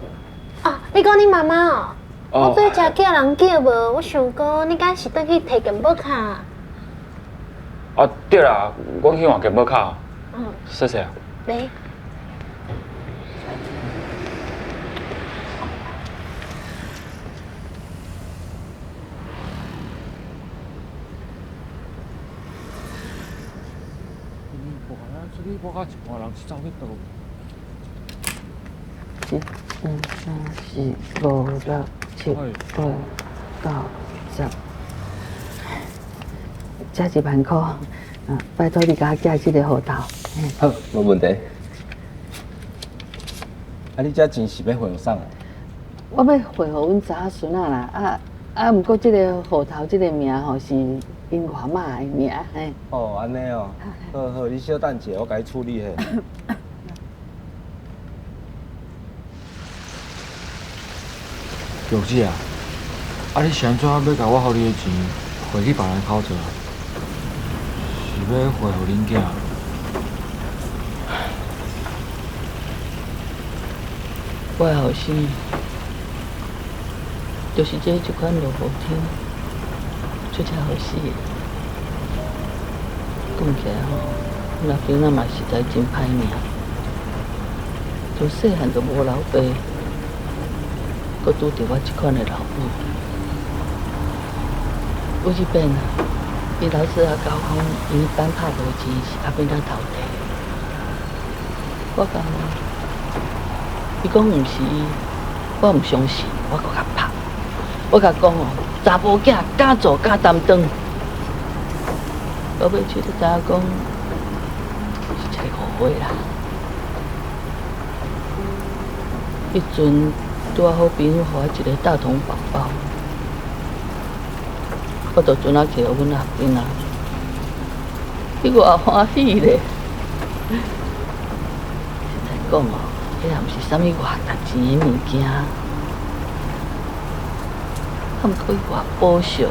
哦，你講你媽媽哦。我對遮叫人叫無，我想講你敢是轉去提健保卡？啊，對啦，阮去換健保卡。嗯。謝謝啊。來。我甲一半人是走去佗？一、二、三、四、五、六、七、八、九、十，這1萬箍，啊，拜託你共我寄這個戶頭。好，無問題。啊，你這錢是欲匯予啥？我欲匯予阮查某孫仔啦，啊啊，毋過這個戶頭這個名吼是𪜶外媽的名，嘿。哦，按呢哦，好好，你小等一下，我共你處理下。玉姊啊，啊你是按怎欲共我予你的錢匯去別人口座？是欲匯予恁囝？我的後生就是這一款落雨天，出車禍死的。講起來吼，阮阿囝仔嘛實在真歹命，從細漢就無老爸，閣拄著我這款的老母。有一遍啊，伊老师也甲我讲，𪜶班拍无钱是阿扁仔偷摕。我讲，伊讲毋是伊，我毋相信，我阁共拍。我共讲哦，查甫囝敢做敢担当。到尾却才知影讲是一个误会啦。彼阵拄仔好朋友予我一个大同宝宝，我就阵仔摕予阮阿扁仔，伊偌欢喜咧。实在讲哦，彼也毋是啥物偌值钱的物件，啊，毋过伊偌宝惜咧。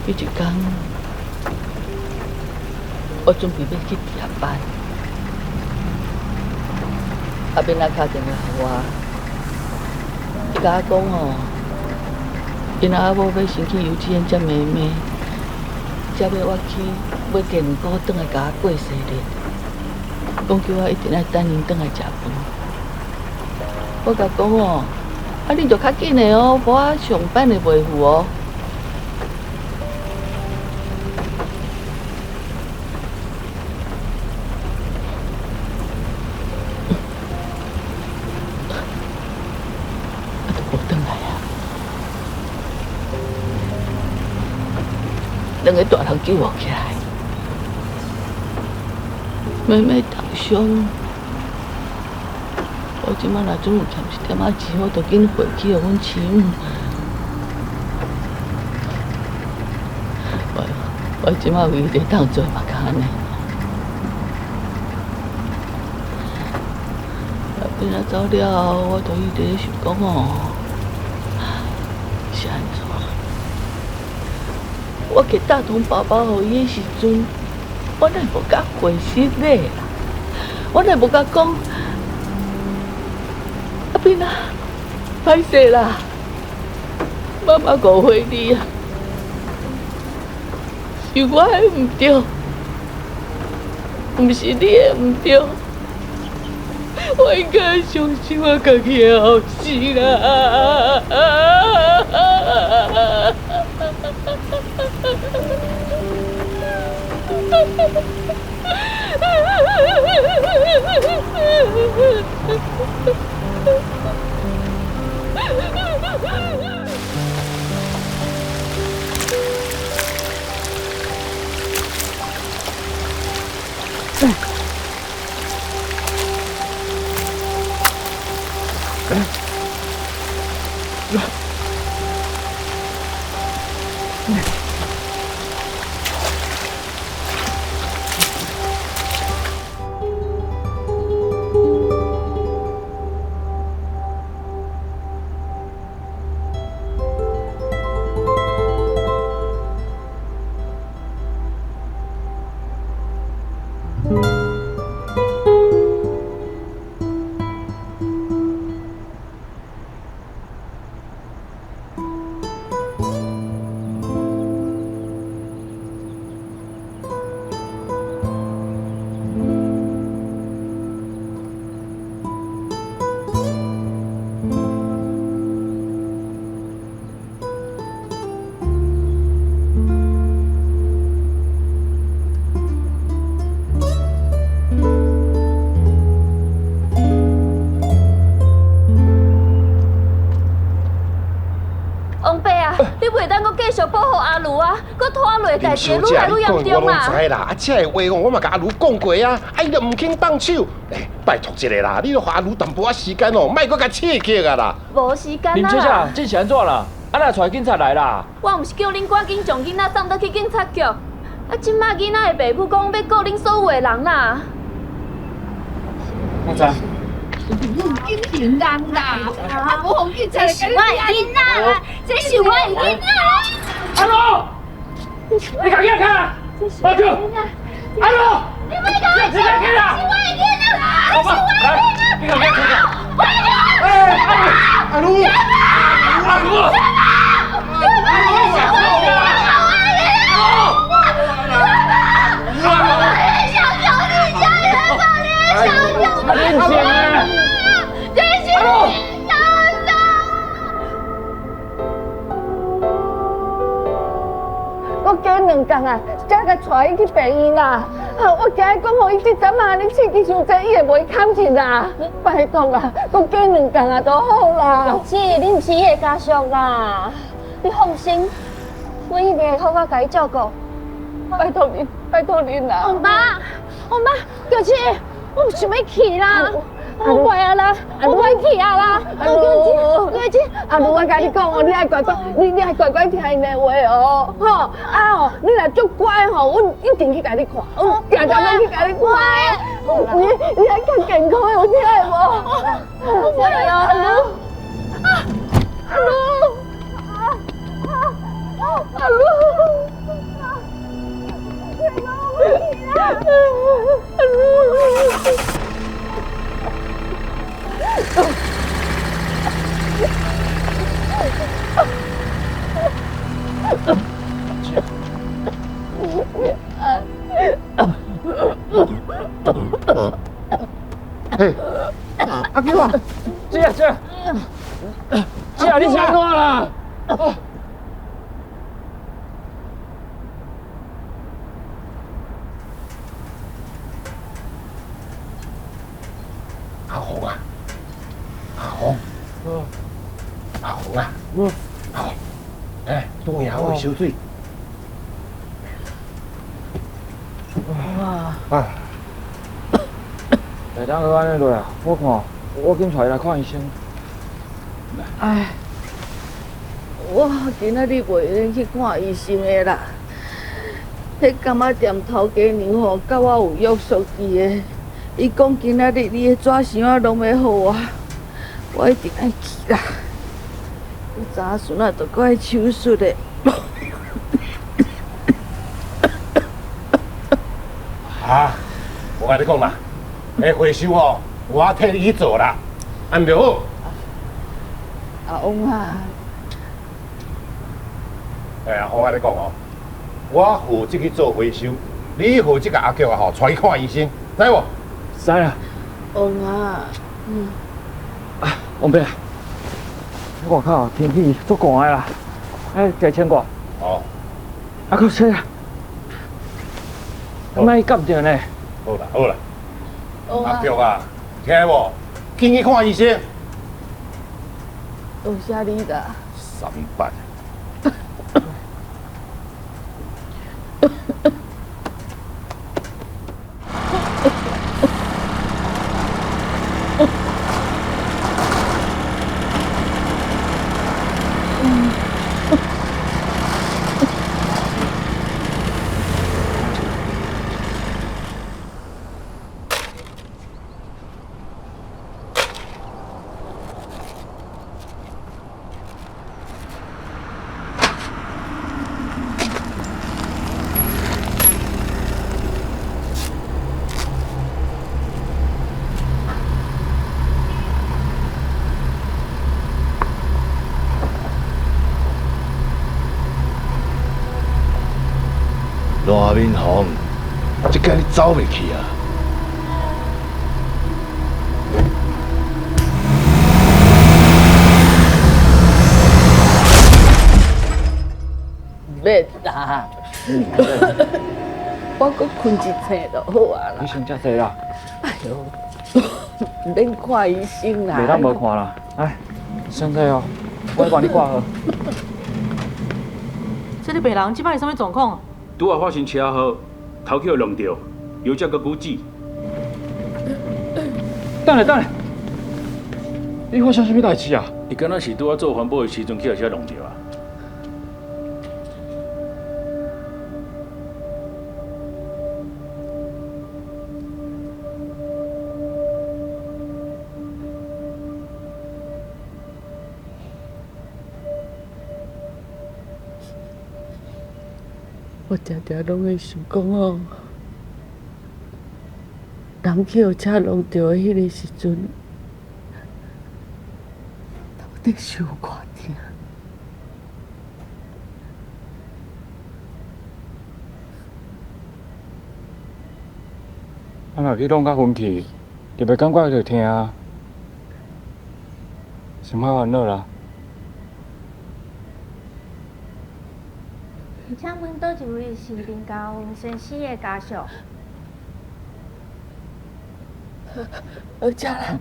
彼一工，我准备欲去值班，阿扁仔敲电话予我，伊共我讲吼，𪜶阿某欲先去幼稚园接妹妹，才欲我去买鸡卵糕转来共我过生日，讲叫我一定爱等𪜶转来食饭。我共讲哦，啊恁著较紧的哦，无我上班会袂赴哦。两个大人救我起来，妹妹受伤，我这摆若准有欠一点仔钱，我就紧汇去予阮亲母。我这摆唯一会当做嘛，就按呢。阿扁仔走了后，我就一直咧想讲哦，是按怎？我摕大同宝宝予伊的时阵，我哪无共回失礼啦？我哪无共讲？阿扁啊，歹势啦，妈妈误会你啊，是我的毋对，毋是你的毋对，我应该相信我家己的后生啦。林小姐，你讲的我拢知啦，啊，这个话哦，我嘛共阿如讲过啊，啊，伊都毋肯放手。欸，拜托一下啦，你著予阿如淡薄仔时间哦，莫阁共刺激啊啦。无时间啦。林小姐，这是按怎啦？啊，哪带警察来啦？我毋是叫恁赶紧将囡仔送倒去警察局，啊，这摆囡仔的爸母讲欲告恁所有的人啦。我知。紧行人啦，啊，无予警察这是我的囡仔啦，这是我的囡仔。阿如，你赶紧看，阿舅，阿如，你莫甲我讲，是我的囡仔，是我的囡仔，你赶紧看。哎，阿如，阿如，阿如，阿如，閣加兩工啊，才共帶伊去病院啦。啊，我驚伊講予伊這陣仔按呢刺激傷濟，伊會袂堪得啦。拜託啦，閣加兩工啊，就好啦。姊，你毋是伊的家屬啦，你放心，阮一定會好好共伊照顧。拜託恁，拜託恁啦！王爸，王爸，叫姊，我毋想欲去啦，我袂啊啦，我袂去啊啦。阿盧，阿盧，我共你講哦，你愛乖乖，你愛乖乖聽𪜶的話哦，吼啊哦，你若足乖吼，阮一定去共你看，阮定定欲去共你看。你愛較健康的，有聽無？我袂啊，阿盧，阿盧，阿盧。嘿，阿舅啊，姐啊姐，姐啊，你是按怎啦？阿紅啊，阿紅，阿紅啊，好，來，東牙會燒水。哇！啊！袂當閣按呢落啊！我看，我緊帶伊來看醫生。唉，我今仔日袂用去看醫生的啦。彼柑仔店頭家娘吼，佮我有約束佇的。伊講今仔日你的紙箱仔攏欲予我，我一定愛去啦。我早孙仔就閣愛手術的。啊！我共你講啦，彼回收吼，我替你去做啦，按就好。阿翁啊！哎，阿翁，我共你講哦，我負責去做回收，你負責共阿菊啊吼，帶去看醫生，知無？知啦。翁啊，啊，王伯，外口天氣足寒的啦，哎，加穿掛。哦。啊，閣洗啊！莫夹著呢。好啦好啦，阿菊啊，聽無？緊去看醫生。多謝你啦。三八。賴敏紅，這擺你走袂去啊！免啦，我閣睏一醒就好啊啦。你先食濟啦。哎喲，毋免看醫生啦。袂當無看啦，來，身體哦，我幫你掛號。這个病人這擺是啥物狀況？拄仔發生車禍，頭去予撞著，腰脊閣骨折。等下等下，你發生啥物代誌啊？伊敢若是拄仔做環保的時陣去予車撞著啊！我定定攏會想講哦，人去予車撞著的彼个時陣，到底是有偌疼？啊，若去弄甲昏去，就袂感覺著疼啊，先莫煩惱啦。請問佗一位是林家雲先生的家屬？我遮啦。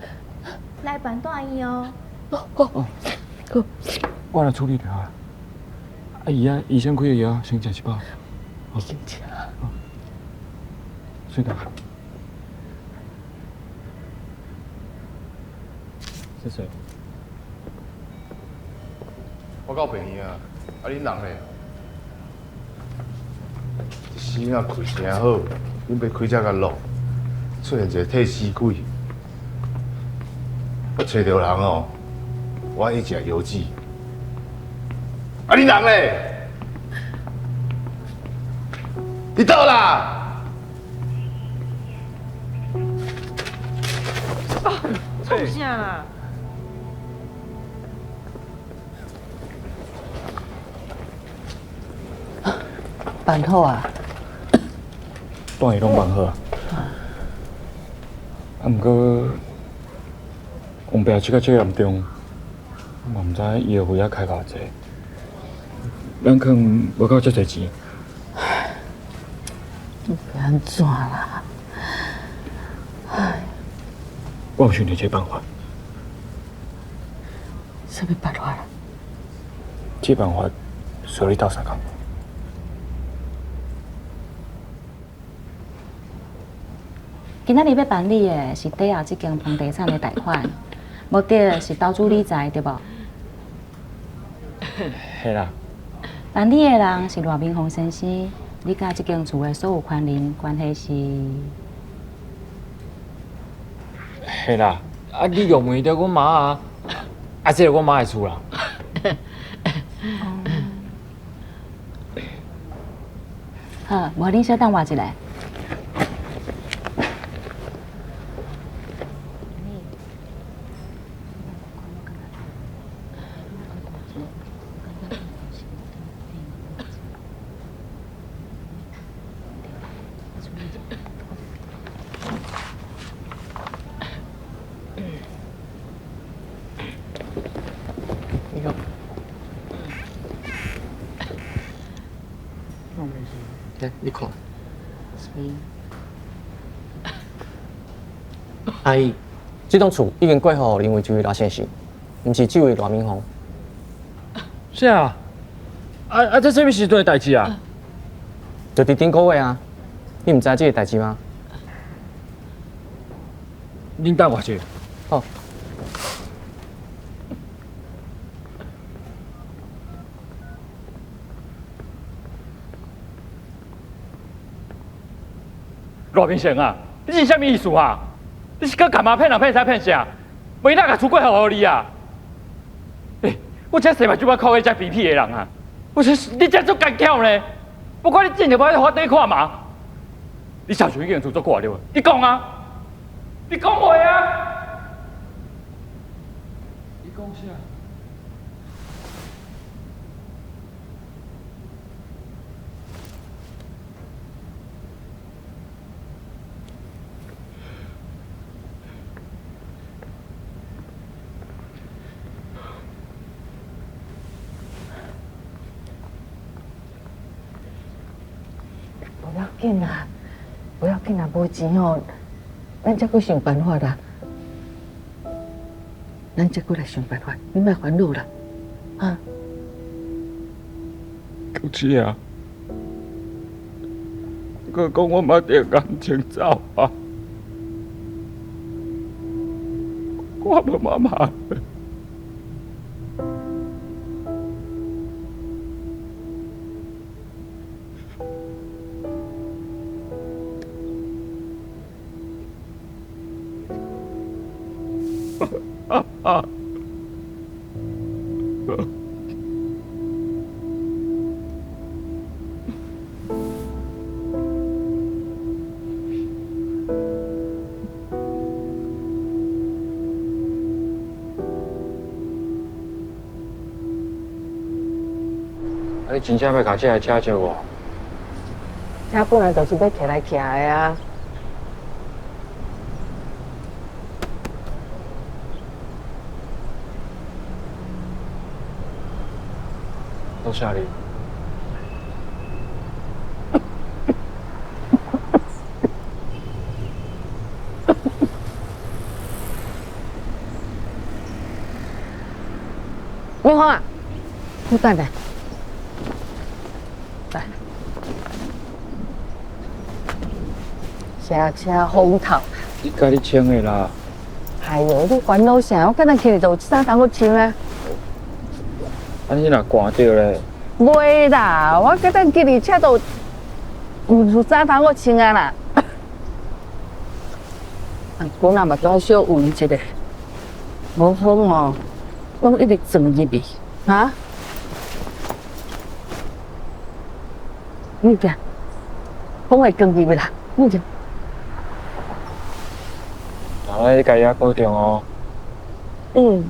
來辦住院哦。哦，我來處理就好啦。啊，伊啊，醫生開的藥先食一包。先食。睡覺。謝謝。我到病院啊，啊恁人咧？這死仔開誠好，恁爸開遮較落，出現一個替死鬼。我揣著人哦，我愛食藥劑。啊恁人咧？佇佗啦？啊！創啥啦？辦好啊！當然攏辦好啊。啊，毋過王爸這個這嚴重，我嘛毋知醫藥費猶開偌濟，咱可能無夠遮濟錢。欲按怎啦？唉，我有想著一个辦法。啥物辦法啦？這個辦法需要你鬥相共。今仔日欲辦理的是底下這間房地產的貸款，目的是投資理財，對無？係啦。辦理的人是賴明宏先生，你佮這間厝的所有權人關係是？係啦，啊你又問著阮媽啊，啊這是阮媽的厝啦。好，無恁小等我一下。來，你看。阿姨，這棟厝已經過戶予另外一位賴先生，毋是這位賴明宏。啥？啊，這啥物時陣的代誌啊？就佇頂個月啊，你毋知這個代誌嗎？恁等我者。好。賴明成啊，你是啥物意思啊？你是閣干嘛騙人騙財騙啥？袂當共厝過戶予你啊？欸，我這生目睭捌看過遮卑鄙的人啊！我說你這足奸巧呢？不管你進入我底看嘛，你小想已經厝足久對無？你講啊！你講話啊！你講啥？不要緊啦，不要緊啦，無錢哦，咱才閣想辦法啦。咱才閣來想辦法，你莫煩惱啦，啊？有錢啊！閣講我嘛著感情走啊！我無媽媽。啊！啊！你真正欲共這台車借我？車本來就是欲提來騎的啊。多謝你。明宏啊，你等下，来，车车风头。你家己穿的啦。哎哟，你烦恼啥？我敢若起来就有衫通好穿啊。啊，你若寒著咧？袂啦，我今等起来车都有衫通好穿啊啦。我若嘛拄小问一下，无风哦，拢一直钻入去，哈？你听，风会钻入去啦，你听。那你家己保重哦。嗯。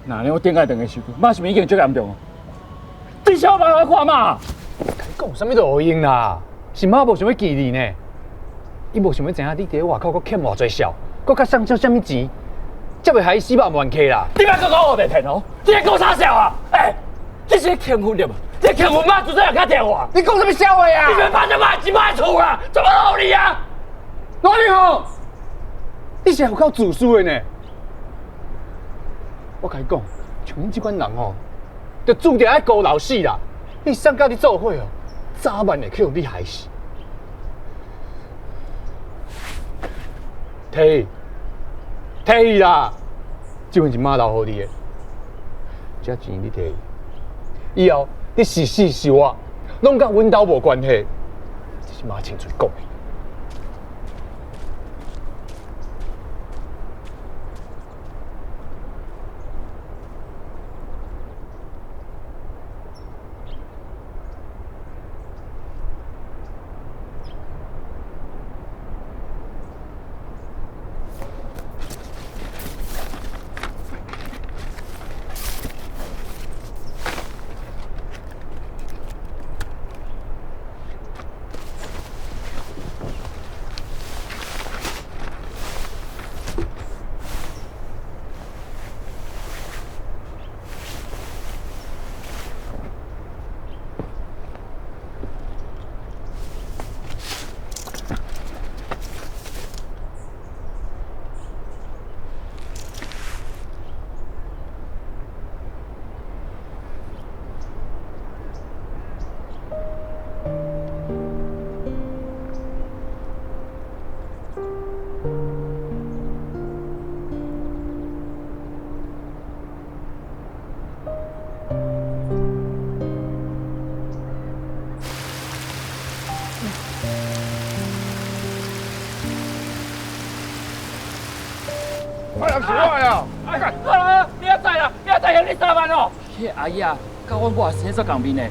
那呢，我顶摆顿个时阵，妈是毋是已经足严重哦？你小办法看嘛？讲啥物都无用啦，是妈无想欲见你呢，伊无想欲知影你伫外口阁欠偌济痟，阁佮送啥啥物钱，才袂害伊死肉冤客啦。你莫阁讲乌白骗哦！你咧讲啥笑啊？欸，你是咧轻浮对无？你轻浮妈做啥人较电话？你讲啥物笑话啊？你别拍这妈钱妈厝啦，怎么老你啊？罗明宏，你是有够自私的呢！我共你讲，像恁这款人吼，就注定爱孤老死啦！你送佮你做伙哦，早晚会去予你害死。提，提啦！这份是妈留予你的，这钱你提，以后你是死是活，拢佮阮兜无关系。这是妈亲嘴讲的。阿姨啊，佮阮某生做仝面的，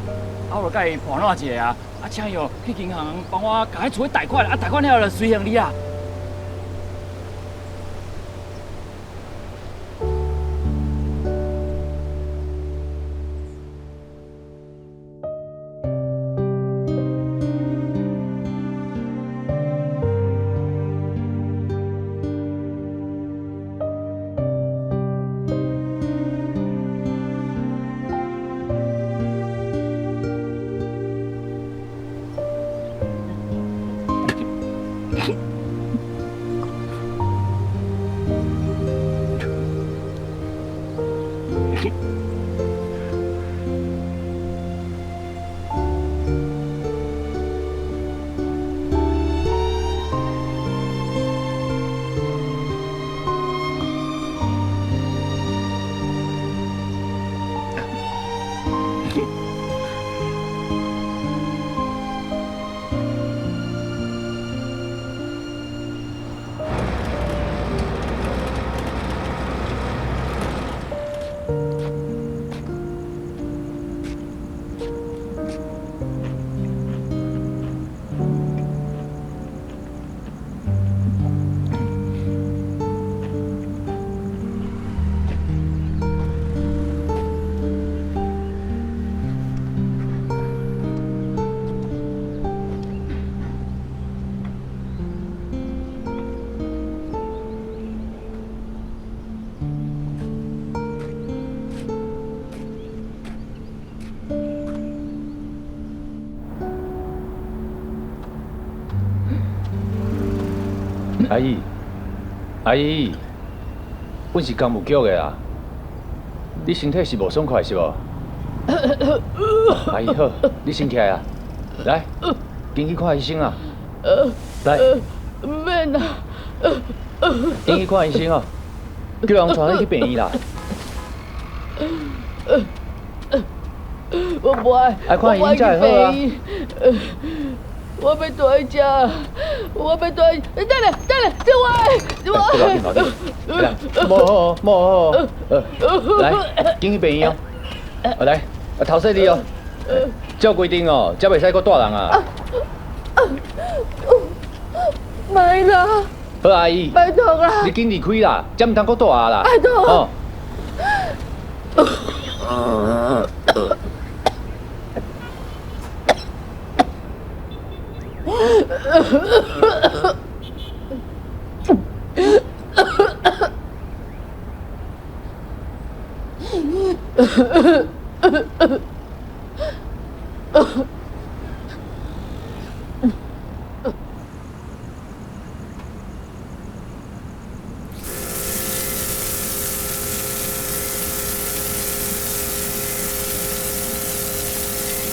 啊，我就佮伊盘烂一下啊，啊，请伊哦去银行帮我共彼厝贷款，啊，贷款了后就随还你啊。阿姨，阿姨，阮是工务局的啊，你身體是無爽快是無？阿姨好，你先起來啊，來，緊去看醫生啊，來，毋免啦，緊去看醫生哦，叫人帶你去病院啦。我無愛，愛看醫生才會好啊。我欲蹛佇遮，我欲蹛。等下，等下，這我的，我的。無好，無好，來，緊去病院哦。來，頭洗你哦。照規定哦，才袂使閣帶人啊。莫啦。好，阿姨。拜託啦。你緊離開啦，才毋通閣帶啊啦。拜託。哦。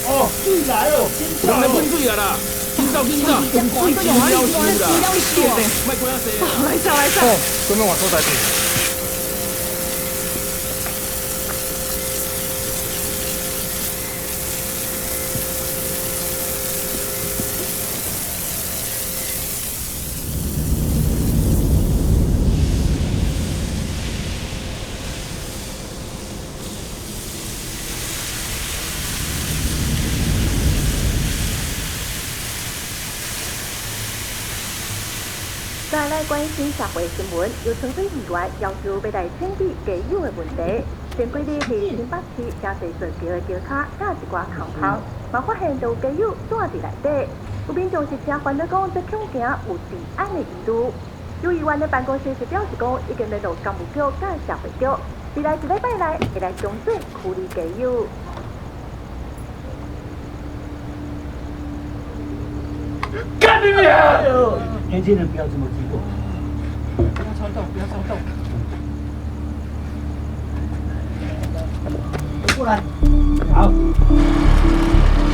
哦，水來哦，人來噴水啊啦！緊走緊走，水真夭壽啦！莫管遐濟啊！來走來走。哦，準備換所在去。再來關心社會新聞，有清水議員要求欲來清理街友的問題。前幾日佇新北市誠濟座橋的橋跤拆一寡空空，嘛發現有街友蹛佇內底。有民眾是誠煩惱講，這恐驚有治安的疑慮。有議員的辦公室是表示講，已經聯絡工務局佮社會局，未來一禮拜內會來強制驅離街友。幹你娘！年輕人不要這麼激動，不要衝動，不要衝動。過來，好。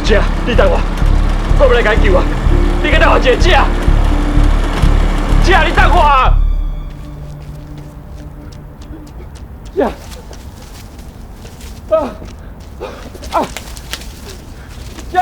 姐，你等我，我欲來共你救啊！你閣等我一下，姐，姐，你等我啊！姐，啊啊，姐。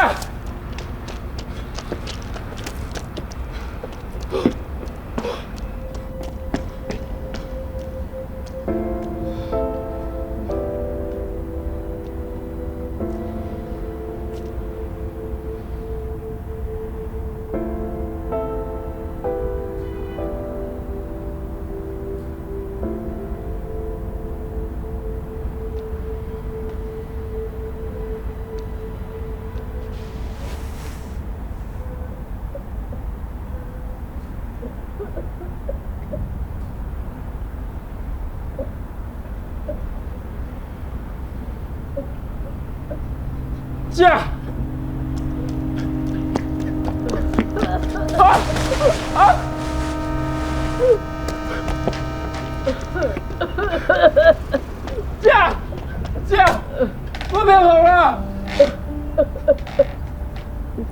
姐，啊啊！姐，姐，我變好啦！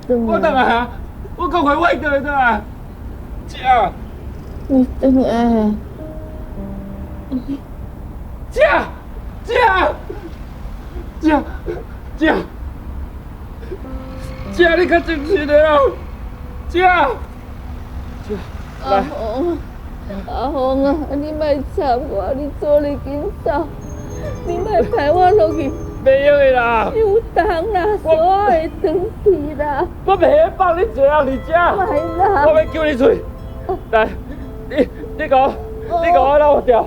我轉來啊！我講話我會轉來。姐，你轉來。姐，姐，姐，姐。姐，你較精神的哦，姐，姐，阿紅，阿紅啊，你莫插我，你做你緊走，你莫派我落去。袂用的啦，傷重啦，鎖會斷去啦。我袂用放你一个人佇遮，莫啦，我欲救你出去。來，你共，你共我漏掉，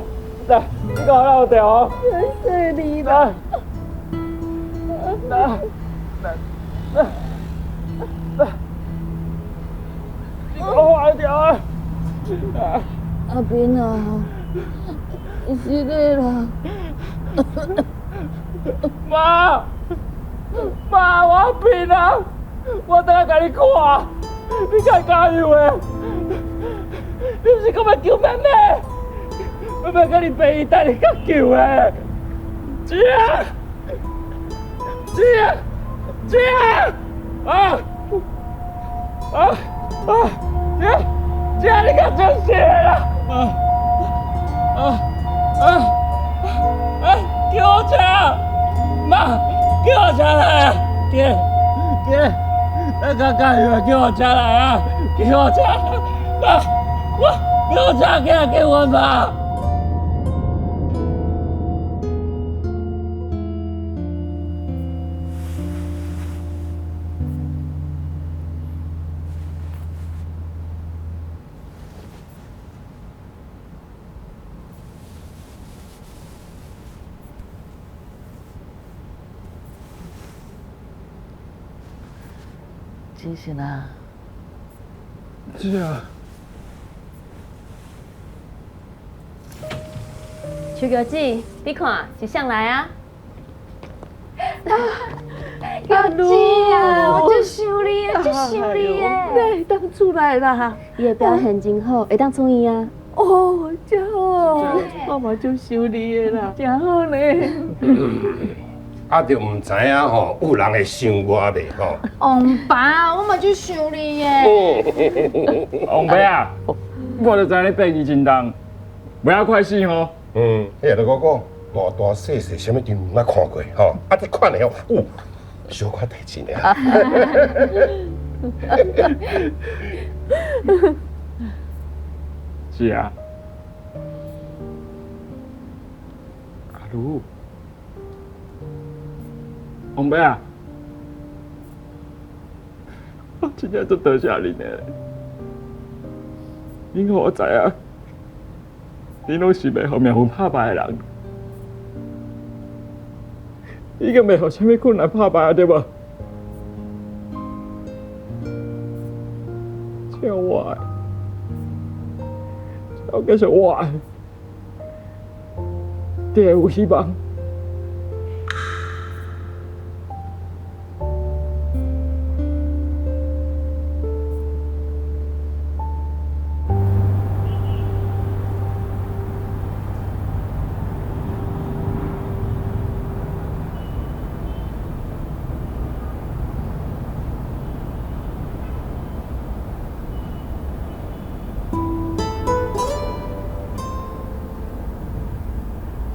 來，你共我漏掉哦。謝謝你啦。來，來，來。你給我壞掉啊！阿斌啊，是你啦。媽，媽，我阿斌啊，我等下共你看，你較加油的。你毋是講欲救妹妹？妹妹佮你病院等你較救的。姐啊！姐啊！姐啊！啊！啊！啊！姐！姐，你較真死啦！啊！啊！啊！啊！救護車！媽！救護車來啊！姐！姐！咱較加油啊！救護車來啊！救護車！媽！我救護車起來救阮媽！精神啊！是啊。秋菊姊，你看是誰來啊？阿菊姊啊，我足想你的，足想你的。你會當出來啦？伊的表現真好，會當出院啊。哦，真好，我嘛足想你的啦，真好呢。啊，就毋知影吼，有人會想我袂吼？王爸，我嘛足想你的。王爸啊，我就知你病伊真重，袂晓快死吼。嗯，彼个我講，大大細細啥物場毋捌看過吼，啊，這款的吼，有小可代志爾。是啊，阿如。王爸啊，我真正足多謝恁的，恁予我知影，恁攏是袂予命運拍敗的人，已經袂予啥物困難拍敗啊，對無？請我的，只要繼續活，你會有希望。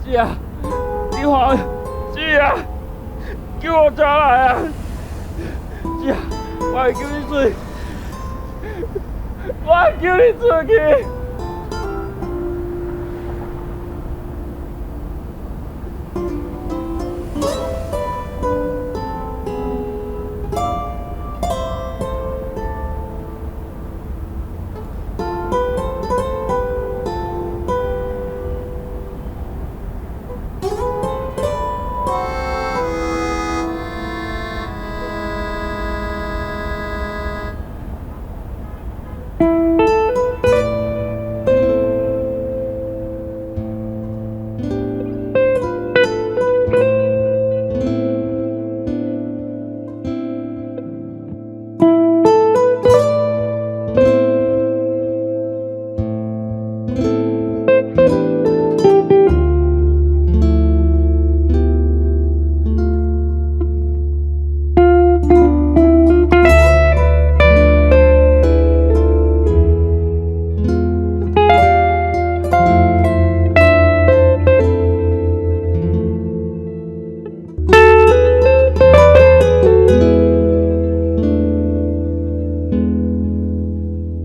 姐啊，你看，姐啊，救我車來啊！姐啊，我會救你出去，我會救你出去。